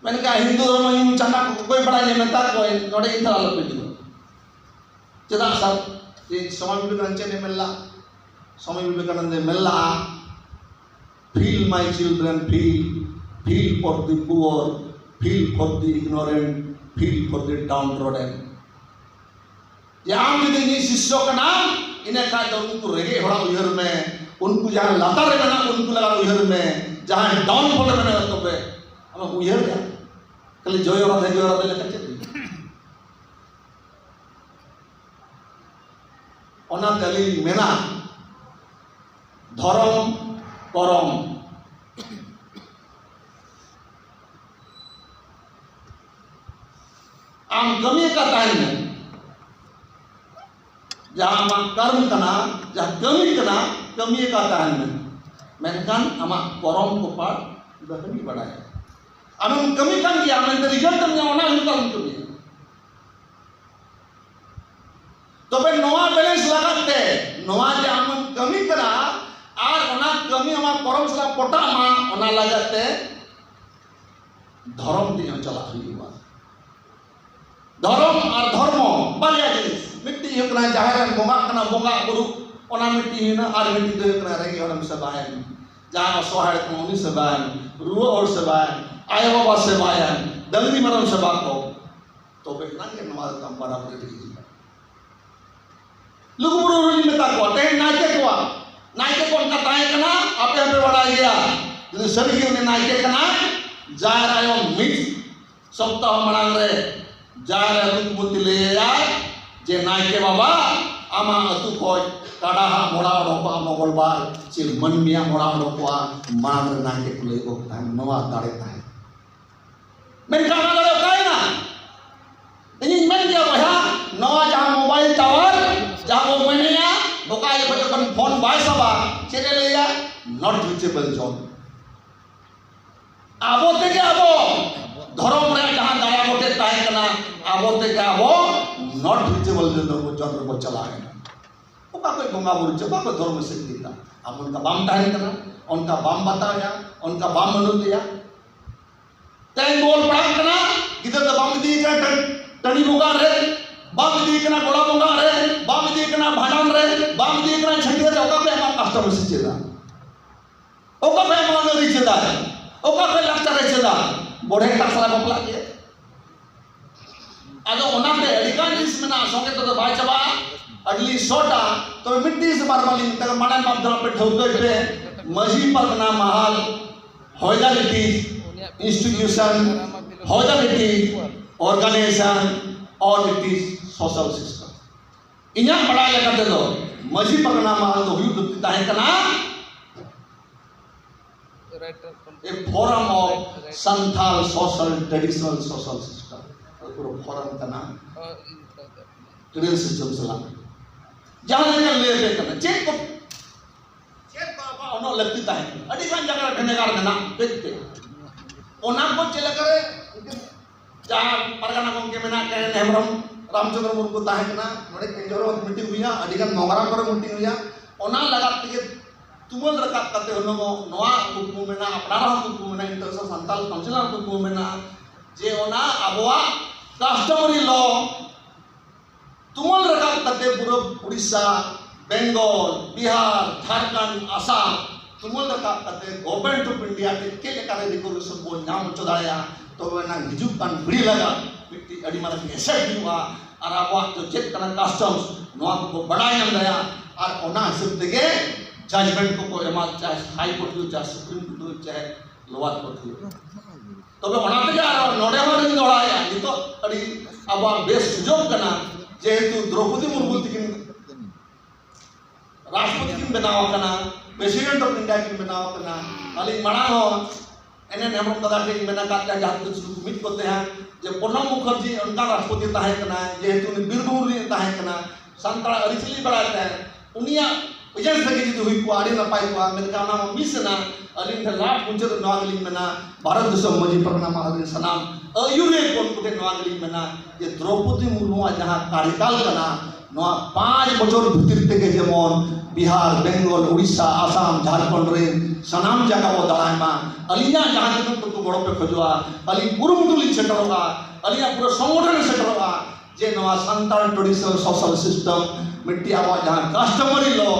ᱢᱮᱱᱠᱷᱟᱱ ᱦᱤᱱᱫᱩ ᱫᱷᱚᱨᱢᱚ ᱤᱧ ᱪᱟᱸᱫᱟ ᱠᱚ ᱚᱠᱚᱭ ᱵᱟᱲᱟᱭ ᱧᱟᱢ ᱢᱮᱛᱟ ᱠᱚᱣᱟᱹᱧ, ᱱᱚᱰᱮ ᱤᱧ ᱴᱷᱮᱱ ᱟᱞᱚᱯᱮ ᱦᱤᱡᱩᱜᱼᱟ᱾ ᱪᱮᱫᱟᱜ ᱥᱟᱨ? ᱤᱧ ᱥᱣᱟᱢᱤ ᱵᱤᱵᱮᱠᱟᱱᱚᱱᱫ ᱪᱮᱫ ᱮ ᱢᱮᱱ ᱞᱟᱜᱼᱟ? ᱥᱣᱟᱢᱤ ᱵᱤᱵᱮᱠᱟᱱᱚᱱᱫ ᱮ ᱢᱮᱱ ᱞᱟᱜᱼᱟ, "Feel, my children, feel. Feel for the poor, feel for the ignorant, feel for the downtrodden." ᱡᱮ ᱟᱢ ᱡᱩᱫᱤ ᱤᱧᱤᱡ ᱥᱤᱥᱥᱚ ᱠᱟᱱᱟᱢ, ᱤᱱᱟᱹ ᱠᱷᱟᱱ ᱫᱚ ᱩᱱᱠᱩ ᱨᱮᱸᱜᱮᱡ ᱦᱚᱲᱟᱜ ᱩᱭᱦᱟᱹᱨ ᱢᱮ, ᱩᱱᱠᱩ ᱡᱟᱦᱟᱸᱭ ᱞᱟᱛᱟᱨ ᱨᱮ ᱢᱮᱱᱟᱜ ᱠᱚ ᱩᱱᱠᱩ ᱞᱟᱜᱟᱜ ᱩᱭᱦᱟᱹᱨ ᱢᱮ, ᱡᱟᱦᱟᱸᱭ downfall ᱨᱮ ᱢᱮᱱᱟᱜ ᱠᱚ ᱛᱚᱵᱮ ᱟᱢᱮᱢ ᱩᱭᱦᱟᱹᱨᱮᱜᱼᱟ᱾ ᱠᱷᱟᱹᱞᱤ ᱡᱚᱭᱚ ᱨᱟᱫᱷᱮ ᱡᱚᱭᱚ ᱨᱟᱫᱷᱮ ᱞᱮᱠᱷᱟᱱ ᱪᱮᱫ ᱦᱩᱭᱩᱜᱼᱟ? ᱚᱱᱟᱛᱮ ᱟᱹᱞᱤᱧ ᱞᱤᱧ ᱢᱮᱱᱟ, ᱫᱷᱚᱨᱚᱢ ᱠᱚᱨᱚᱢ ᱟᱢ ᱠᱟᱹᱢᱤ ᱟᱠᱟᱫ ᱛᱟᱦᱮᱱ ᱢᱮ, ᱡᱟᱦᱟᱸ ᱟᱢᱟᱜ ᱠᱟᱹᱢᱤ ᱠᱟᱱᱟ, ᱡᱟᱦᱟᱸ ᱠᱟᱹᱢᱤ ᱠᱟᱱᱟ, ᱠᱟᱹᱢᱤ ᱟᱠᱟᱫ ᱛᱟᱦᱮᱱ ᱢᱮ, ᱢᱮᱱᱠᱷᱟᱱ ᱟᱢᱟᱜ ᱠᱚᱨᱚᱢ ᱠᱚᱯᱟᱲ ᱵᱟᱹᱦᱱᱤ ᱵᱟᱲᱟᱭᱟ᱾ ᱟᱢᱮᱢ ᱠᱟᱹᱢᱤ ᱠᱟᱱ ᱜᱮᱭᱟ, ᱢᱮᱱᱛᱮ result ᱮᱢ ᱧᱟᱢᱟ, ᱚᱱᱟ ᱦᱩᱭᱩᱜ ᱛᱟᱢ ᱠᱟᱹᱢᱤ᱾ ᱛᱚᱵᱮ ᱱᱚᱣᱟ balance ᱞᱟᱜᱟᱫ ᱛᱮ, ᱱᱚᱣᱟ ᱡᱮ ᱟᱢᱮᱢ ᱠᱟᱹᱢᱤ ᱠᱟᱱᱟ ᱟᱨ ᱚᱱᱟ ᱠᱟᱹᱢᱤ ᱟᱢᱟᱜ ᱠᱚᱨᱚᱢ ᱥᱟᱞᱟᱜ ᱯᱚᱴᱟᱜ ᱢᱟ, ᱚᱱᱟ ᱞᱟᱜᱟᱫ ᱛᱮ ᱫᱷᱚᱨᱚᱢ ᱛᱮ ᱦᱚᱸ ᱪᱟᱞᱟᱜ ᱦᱩᱭᱩᱜᱼᱟ᱾ ᱫᱷᱚᱨᱚᱢ ᱟᱨ ᱫᱷᱚᱨᱢᱚ ᱵᱟᱨᱭᱟ ᱡᱤᱱᱤᱥ᱾ ᱢᱤᱫᱴᱤᱡ ᱦᱩᱭᱩᱜ ᱠᱟᱱᱟ ᱡᱟᱦᱮᱨ ᱨᱮᱱ ᱵᱚᱸᱜᱟᱜ ᱠᱟᱱᱟ ᱵᱚᱸᱜᱟ ᱵᱩᱨᱩ, ᱚᱱᱟ ᱢᱤᱫᱴᱤᱡ ᱦᱩᱭᱱᱟ᱾ ᱟᱨ ᱢᱤᱫᱴᱤᱡ ᱫᱚ ᱦᱩᱭᱩᱜ ᱠᱟᱱᱟ ᱨᱮᱸᱜᱮᱡ ᱦᱚᱲᱮᱢ ᱥᱮᱵᱟᱭᱮᱢ, ᱡᱟᱦᱟᱸᱭ ᱚᱥᱚᱦᱟᱭ ᱠᱟᱱᱟ ᱩᱱᱤ ᱥᱮᱵᱟᱭᱮᱢ, ᱨᱩᱣᱟᱹ ᱦᱚᱲ ᱥᱮᱵᱟᱭᱮᱢ, ᱟᱭᱳ ᱵᱟᱵᱟ ᱥᱮᱵᱟᱭᱮᱢ, ᱰᱟᱹᱝᱨᱤ ᱢᱮᱨᱚᱢ ᱥᱮᱵᱟ ᱠᱚ᱾ ᱛᱚᱵᱮ ᱮᱱᱟᱝ ᱜᱮ ᱱᱚᱣᱟ ᱫᱚ ᱛᱟᱢ ᱵᱟᱨᱟᱵᱟᱹᱨᱤ ᱨᱮ ᱦᱤᱡᱩᱜᱼᱟ᱾ ᱞᱩᱜᱩ ᱵᱩᱨᱩ ᱨᱮᱧ ᱢᱮᱛᱟ ᱠᱚᱣᱟ, ᱛᱮᱦᱮᱧ ᱱᱟᱭᱠᱮ ᱠᱚᱣᱟ, ᱱᱟᱭᱠᱮ ᱠᱚ ᱚᱱᱠᱟ ᱛᱟᱦᱮᱸ ᱠᱟᱱᱟ, ᱟᱯᱮ ᱦᱚᱸᱯᱮ ᱵᱟᱲᱟᱭ ᱜᱮᱭᱟ᱾ ᱡᱩᱫᱤ ᱥᱟᱹᱨᱤ ᱜᱮ ᱩᱱᱤ ᱱᱟᱭᱠᱮ ᱠᱟᱱᱟᱭ, ᱡᱟᱦᱮᱨ ᱟᱭᱳ ᱢᱤᱫ ᱥᱚᱯᱛᱟᱦᱚ ᱢᱟᱲᱟᱝ ᱨᱮ ᱡᱟᱦᱮᱨ ᱟᱭᱳ ᱞᱩᱜᱩ ᱵᱩᱨᱩ ᱞᱟᱹᱭ ᱟᱭᱟᱭ ᱡᱮ, "ᱱᱟᱭᱠᱮ ᱵᱟᱵᱟ, ᱟᱢᱟᱜ ᱟᱹᱛᱩ ᱠᱷᱚᱡ ᱠᱟᱰᱟ ᱦᱟᱜ ᱢᱚᱲᱟ ᱚᱰᱚᱠᱚᱜᱼᱟ ᱢᱚᱝᱜᱚᱞᱵᱟᱨ, ᱪᱮ ᱢᱟᱹᱱᱢᱤᱭᱟᱜ ᱢᱚᱲᱟ ᱚᱰᱚᱠᱚᱜᱼᱟ", ᱢᱟᱲᱟᱝ ᱨᱮ ᱱᱟᱭᱠᱮ ᱠᱚ ᱞᱟᱹᱭ ᱠᱚ ᱛᱟᱦᱮᱸ, ᱱᱚᱣᱟ ᱫᱟᱲᱮ ᱛᱟᱦᱮᱸ᱾ ᱢᱮᱱᱠᱷᱟᱱ ᱚᱱᱟ ᱫᱟᱲᱮ ᱚᱠᱟᱭᱮᱱᱟ? ᱤᱧᱤᱧ ᱢᱮᱱ ᱜᱮᱭᱟ ᱵᱚᱭᱦᱟ, ᱱᱚᱣᱟ ᱡᱟᱦᱟᱸ mobile tower, ᱡᱟᱦᱟᱸ ᱵᱚ ᱢᱮᱱᱮᱜᱼᱟ, ᱚᱠᱟ ᱡᱚᱠᱷᱚᱱ ᱡᱚᱠᱷᱚᱱ phone ᱵᱟᱭ ᱥᱟᱵᱟ, ᱪᱮᱫ ᱮ ᱞᱟᱹᱭᱟ? Not reachable zone᱾ ᱟᱵᱚ ᱛᱮᱜᱮ ᱟᱵᱚ ᱫᱷᱚᱨᱚᱢ ᱨᱮᱭᱟᱜ ᱡᱟᱦᱟᱸ ᱫᱟᱭᱟ ᱜᱚᱴᱮᱡ ᱛᱟᱦᱮᱸ ᱠᱟᱱᱟ, ᱟᱵᱚ ᱛᱮᱜᱮ ᱟᱵᱚ not reachable zone ᱨᱮᱵᱚ, zone ᱨᱮᱵᱚ ᱪᱟᱞᱟᱣ ᱮᱱᱟ᱾ ᱚᱠᱟ ᱚᱠᱚᱭ ᱵᱚᱸᱜᱟ ᱵᱩᱨᱩ ᱪᱮ ᱚᱠᱚᱭ ᱫᱷᱚᱨᱢᱚ ᱥᱮᱫ ᱜᱮ ᱛᱟᱢ᱾ ᱟᱢ ᱚᱱᱠᱟ ᱵᱟᱢ ᱛᱟᱦᱮᱱ ᱠᱟᱱᱟ, ᱚᱱᱠᱟ ᱵᱟᱢ ᱵᱟᱛᱟᱣᱮᱜᱼᱟ, ᱚᱱᱠᱟ ᱵᱟᱢ ᱢᱟᱱᱚᱛᱮᱜᱼᱟ᱾ ᱛᱮᱦᱮᱧ ᱵᱚᱱ ᱯᱟᱲᱦᱟᱜ ᱠᱟᱱᱟ, ᱜᱤᱫᱽᱨᱟᱹ ᱫᱚ ᱵᱟᱢ ᱤᱫᱤᱭᱮ ᱠᱟᱱᱟ ᱴᱟᱺ-, ᱴᱟᱺᱰᱤ ᱵᱚᱸᱜᱟ ᱨᱮ, ᱵᱟᱢ ᱤᱫᱤᱭᱮ ᱠᱟᱱᱟ ᱜᱚᱲᱟ ᱵᱚᱸᱜᱟ ᱨᱮ, ᱵᱟᱢ ᱤᱫᱤᱭᱮ ᱠᱟᱱᱟ ᱵᱷᱟᱸᱰᱟᱱ ᱨᱮ, ᱵᱟᱢ ᱤᱫᱤᱭᱮ ᱠᱟᱱᱟ ᱪᱷᱟᱹᱴᱭᱟᱹᱨ ᱨᱮ, ᱚᱠᱟ ᱠᱷᱚᱱ ᱟᱢᱟᱜ custom ᱮ ᱪᱮᱫᱟ? ᱚᱠᱟ ᱠᱷᱚᱱ ᱟᱢᱟᱜ ᱟᱹᱨᱤ ᱪᱮᱫᱟ? ᱚᱠᱟ ᱠᱷᱚᱱ ᱞᱟᱠᱪᱟᱨ ᱮ ᱪᱮᱫᱟ? ᱵᱚᱲᱦᱮ ᱠᱟᱛᱷᱟ ᱥᱟᱞᱟᱜ ᱵᱟᱯᱞᱟᱜ ᱜᱮ᱾ ᱟᱫᱚ ᱚᱱᱟᱛᱮ ᱟᱹᱰᱤ ᱜᱟᱱ ᱡᱤᱱᱤᱥ ᱢᱮᱱᱟᱜᱼᱟ, ᱥᱚᱸᱜᱮ ᱛᱮᱫᱚ ᱵᱟᱭ ᱪᱟᱵᱟᱜᱼᱟ, ᱟᱹᱰᱤ ᱥᱚᱴᱟ᱾ ᱛᱚᱵᱮ ᱢᱤᱫᱴᱤᱡ ᱥᱮ ᱵᱟᱨ ᱢᱟᱞᱤᱧ ᱢᱮᱛᱟᱜ ᱢᱟᱲᱟᱝ ᱵᱟᱯ ᱫᱷᱟᱨᱟ ᱯᱮ ᱴᱷᱟᱹᱣᱠᱟᱹᱭ ᱯᱮ, ᱢᱟᱹᱡᱷᱤ ᱯᱟᱨᱜᱟᱱᱟ ᱢᱟᱦᱟᱞ, ᱦᱚᱭᱫᱟ ᱞᱤᱴᱤᱡ institution, ᱦᱚᱭᱫᱟ ᱞᱤᱴᱤᱡ organization, or ᱞᱤᱴᱤᱡ social system᱾ ᱤᱧᱟᱹᱜ ᱵᱟᱲᱟᱭ ᱞᱮᱠᱟ ᱛᱮᱫᱚ ᱢᱟᱹᱡᱷᱤ ᱯᱟᱨᱜᱟᱱᱟ ᱢᱟᱦᱟᱞ ᱫᱚ ᱦᱩᱭᱩᱜ ᱞᱟᱹᱠᱛᱤ ᱛᱟᱦᱮᱸ ᱠᱟᱱᱟ a forum of Santhal social traditional social system᱾ ᱯᱩᱨᱟᱹ forum ᱠᱟᱱᱟ traditional system ᱥᱟᱞᱟᱜ᱾ ᱡᱟᱦᱟᱸ ᱞᱮᱠᱟ ᱞᱟᱹᱭ ᱟᱯᱮ ᱠᱟᱱᱟ, ᱪᱮᱫ ᱠᱚ, ᱪᱮᱫ ᱠᱚ ᱟᱵᱚᱣᱟᱜ ᱩᱱᱟᱹᱜ ᱞᱟᱹᱠᱛᱤ ᱛᱟᱦᱮᱸ ᱠᱟᱱᱟ? ᱟᱹᱰᱤ ᱜᱟᱱ ᱡᱟᱭᱜᱟ ᱨᱮ ᱵᱷᱮᱱᱮᱜᱟᱨ ᱢᱮᱱᱟᱜ ᱦᱚᱛᱮᱡ ᱛᱮ ᱚᱱᱟ ᱠᱚ ᱪᱮᱫ ᱞᱮᱠᱟ ᱨᱮ ᱡᱟᱦᱟᱸ ᱯᱟᱨᱜᱟᱱᱟ ᱜᱚᱢᱠᱮ ᱢᱮᱱᱟᱜ ᱠᱟᱱᱟ, ᱦᱮᱢᱵᱨᱚᱢ, ᱨᱟᱢᱪᱚᱸᱫᱽᱨᱚ ᱢᱩᱨᱢᱩ ᱛᱟᱦᱮᱸ ᱠᱟᱱᱟ, ᱱᱚᱰᱮ ᱠᱮᱸᱡᱚᱨ ᱨᱮᱦᱚᱸ meeting ᱦᱩᱭᱟ, ᱟᱹᱰᱤ ᱜᱟᱱ ᱢᱚᱜᱽᱨᱟ ᱠᱚᱨᱮ meeting ᱦᱩᱭᱟ, ᱚᱱᱟ ᱞᱟᱜᱟᱛ ᱛᱮᱜᱮ ᱛᱩᱢᱟᱹᱞ ᱨᱟᱠᱟᱵ ᱠᱟᱛᱮ ᱦᱩᱱᱟᱹᱝ ᱱᱚᱣᱟ ᱠᱩᱠᱢᱩ ᱢᱮᱱᱟᱜᱼᱟ, ᱟᱯᱱᱟᱨᱟᱜ ᱦᱚᱸ ᱠᱩᱠᱢᱩ ᱢᱮᱱᱟᱜᱼᱟ, International Council ᱟᱜ ᱠᱩᱠᱢᱩ ᱢᱮᱱᱟᱜᱼᱟ ᱡᱮ ᱚᱱᱟ ᱟᱵᱚᱣᱟᱜ customary law ᱛᱩᱢᱟᱹᱞ ᱨᱟᱠᱟᱵ ᱠᱟᱛᱮ ᱯᱩᱨᱟᱹ ᱩᱲᱤᱥᱥᱟ, ᱵᱮᱝᱜᱚᱞ, ᱵᱤᱦᱟᱨ, ᱡᱷᱟᱲᱠᱷᱚᱸᱰ, ᱟᱥᱟᱢ ᱛᱩᱢᱟᱹᱞ ᱨᱟᱠᱟᱵ ᱠᱟᱛᱮ Government of India ᱴᱷᱮᱱ ᱪᱮᱫ ᱞᱮᱠᱟᱨᱮ recognition ᱵᱚᱱ ᱧᱟᱢ ᱦᱚᱪᱚ ᱫᱟᱲᱮᱭᱟᱜᱼᱟ, ᱛᱚᱵᱮ ᱮᱱᱟᱝ ᱦᱤᱡᱩᱜ ᱠᱟᱱ ᱯᱤᱲᱦᱤ ᱞᱟᱹᱜᱤᱫ ᱢᱤᱫᱴᱤᱡ ᱟᱹᱰᱤ ᱢᱟᱨᱟᱝ asset ᱦᱩᱭᱩᱜᱼᱟ᱾ ᱟᱨ ᱟᱵᱚᱣᱟᱜ ᱫᱚ ᱪᱮᱫ ᱠᱟᱱᱟ customs, ᱱᱚᱣᱟ ᱠᱚᱠᱚ ᱵᱟᱲᱟᱭ ᱧᱟᱢ ᱫᱟᱲᱮᱭᱟᱜᱼᱟ᱾ ᱟᱨ ᱚᱱᱟ ᱦᱤᱥᱟᱹᱵ ᱛᱮᱜᱮ judgment ᱠᱚᱠᱚ ᱮᱢᱟ, ᱪᱟᱦᱮ High Court ᱦᱩᱭᱩᱜ, ᱪᱟᱦᱮ Supreme Court ᱦᱩᱭᱩᱜ, ᱪᱟᱦᱮ lower court ᱦᱩᱭᱩᱜ᱾ ᱛᱚᱵᱮ ᱚᱱᱟ ᱛᱮᱜᱮ ᱟᱨ ᱱᱚᱰᱮ ᱦᱚᱸ ᱞᱤᱧ ᱫᱚᱦᱲᱟᱭᱟ, ᱱᱤᱛᱚᱜ ᱟᱹᱰᱤ ᱟᱵᱚᱣᱟᱜ ᱵᱮᱥ ᱥᱩᱡᱳᱜᱽ ᱠᱟᱱᱟ, ᱡᱮᱦᱮᱛᱩ ᱫᱨᱚᱯᱚᱫᱤ ᱢᱩᱨᱢᱩ ᱛᱤᱠᱤᱱ ᱨᱟᱥᱴᱨᱚᱯᱚᱛᱤ ᱠᱤᱱ ᱵᱮᱱᱟᱣ ᱟᱠᱟᱱᱟ, President of India ᱠᱤᱱ ᱵᱮᱱᱟᱣ ᱟᱠᱟᱱᱟ᱾ ᱟᱹᱞᱤᱧ ᱢᱟᱲᱟᱝ ᱦᱚᱸ ᱮᱱ ᱮᱱ ᱦᱮᱢᱵᱨᱚᱢ ᱫᱟᱫᱟ ᱴᱷᱮᱱ ᱤᱧ ᱢᱮᱱ ᱟᱠᱟᱫ ᱛᱟᱦᱮᱸ, ᱡᱟᱦᱟᱸ ᱛᱤᱥ ᱢᱤᱫ ᱠᱚ ᱛᱟᱦᱮᱸ, ᱡᱮ ᱯᱨᱚᱱᱚᱵ ᱢᱩᱠᱷᱟᱨᱡᱤ ᱚᱱᱠᱟ ᱨᱟᱥᱴᱨᱚᱯᱚᱛᱤ ᱛᱟᱦᱮᱸ ᱠᱟᱱᱟ, ᱡᱮᱦᱮᱛᱩ ᱩᱱᱤ ᱵᱤᱨᱵᱷᱩᱢ ᱨᱤᱱᱤᱡ ᱛᱟᱦᱮᱸ ᱠᱟᱱᱟ, ᱥᱟᱱᱛᱟᱲ ᱟᱹᱨᱤᱪᱟᱹᱞᱤ ᱵᱟᱲᱟᱭ ᱛᱟᱦᱮᱸ, ᱩᱱᱤᱭᱟᱜ presence ᱨᱮᱜᱮ ᱡᱩᱫᱤ ᱦᱩᱭ ᱠᱚᱜᱼᱟ, ᱟᱹᱰᱤ ᱱᱟᱯᱟᱭ ᱠᱚᱜᱼᱟ᱾ ᱢᱮᱱᱠᱷᱟᱱ ᱚᱱᱟ ᱢᱟ miss ᱮᱱᱟ᱾ ᱟᱹᱞᱤᱧ ᱴᱷᱮᱱ last ᱢᱩᱪᱟᱹᱫ ᱨᱮ ᱱᱚᱣᱟ ᱜᱮᱞᱤᱧ ᱢᱮᱱᱟ, ᱵᱷᱟᱨᱚᱛ ᱫᱤᱥᱚᱢ ᱢᱟᱹᱡᱷᱤ ᱯᱟᱨᱜᱟᱱᱟ ᱢᱟᱦᱟᱞ ᱨᱮᱱ ᱥᱟᱱᱟᱢ ᱟᱹᱭᱩᱨᱤᱭᱟᱹ ᱠᱚ ᱩᱱᱠᱩ ᱴᱷᱮᱱ ᱱᱚᱣᱟ ᱜᱮᱞᱤᱧ ᱢᱮᱱᱟ ᱡᱮ ᱫᱨᱚᱯᱚᱫᱤ ᱢᱩᱨᱢᱩᱣᱟᱜ ᱡᱟᱦᱟᱸ ᱠᱟᱨᱭᱚᱠᱟᱞ ᱠᱟᱱᱟ, ᱱᱚᱣᱟ ᱯᱟᱸᱪ ᱵᱚᱪᱷᱚᱨ ᱵᱷᱤᱛᱤᱨ ᱛᱮᱜᱮ ᱡᱮᱢᱚᱱ ᱵᱤᱦᱟᱨ, ᱵᱮᱝᱜᱚᱞ, ᱩᱲᱤᱥᱥᱟ, ᱟᱥᱟᱢ, ᱡᱷᱟᱲᱠᱷᱚᱸᱰ ᱨᱮᱱ ᱥᱟᱱᱟᱢ ᱡᱟᱭᱜᱟ ᱵᱚ ᱫᱟᱬᱟᱭ ᱢᱟ᱾ ᱟᱹᱞᱤᱧᱟᱜ ᱡᱟᱦᱟᱸ ᱛᱤᱱᱟᱹᱜ ᱴᱩᱠᱩ ᱜᱚᱲᱚ ᱯᱮ ᱠᱷᱚᱡᱚᱜᱼᱟ, ᱟᱹᱞᱤᱧ ᱠᱩᱨᱩᱢᱩᱴᱩ ᱞᱤᱧ ᱥᱮᱴᱮᱨᱚᱜᱼᱟ, ᱟᱹᱞᱤᱧᱟᱜ ᱯᱩᱨᱟᱹ ᱥᱚᱝᱜᱚᱴᱷᱚᱱ ᱞᱤᱧ ᱥᱮᱴᱮᱨᱚᱜᱼᱟ ᱡᱮ ᱱᱚᱣᱟ ᱥᱟᱱᱛᱟᱲ traditional social system ᱢᱤᱫᱴᱤᱡ ᱟᱵᱚᱣᱟᱜ ᱡᱟᱦᱟᱸ customary law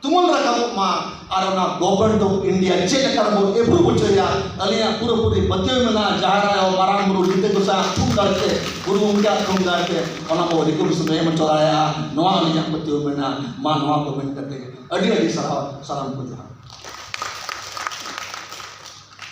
ᱛᱩᱢᱟᱹᱞ ᱨᱟᱠᱟᱵᱚᱜ ᱢᱟ ᱟᱨ ᱚᱱᱟ Government of India ᱪᱮᱫ ᱞᱮᱠᱟ ᱨᱮᱵᱚ approve ᱦᱚᱪᱚᱭᱟ᱾ ᱟᱹᱞᱤᱧᱟᱜ ᱯᱩᱨᱟᱹᱯᱩᱨᱤ ᱯᱟᱹᱛᱭᱟᱹᱣ ᱢᱮᱱᱟᱜᱼᱟ, ᱡᱟᱦᱮᱨ ᱟᱭᱳ, ᱢᱟᱨᱟᱝ ᱵᱩᱨᱩ, ᱞᱤᱴᱟᱹ ᱜᱚᱸᱥᱟᱭ ᱛᱷᱩᱢ ᱫᱟᱲᱮ ᱛᱮ, ᱜᱩᱨᱩ ᱜᱚᱢᱠᱮᱭᱟᱜ ᱛᱷᱩᱢ ᱫᱟᱲᱮ ᱛᱮ ᱚᱱᱟ ᱵᱚ recommendation ᱮᱢ ᱦᱚᱪᱚ ᱫᱟᱲᱮᱭᱟᱜᱼᱟ, ᱱᱚᱣᱟ ᱟᱹᱞᱤᱧᱟᱜ ᱯᱟᱹᱛᱭᱟᱹᱣ ᱢᱮᱱᱟᱜᱼᱟ᱾ ᱢᱟ ᱱᱚᱣᱟ ᱠᱚ ᱢᱮᱱ ᱠᱟᱛᱮ ᱟᱹᱰᱤ ᱟᱹᱰᱤ ᱥᱟᱨᱦᱟᱣ, ᱥᱟᱱᱟᱢ ᱠᱚ ᱡᱚᱦᱟᱨ᱾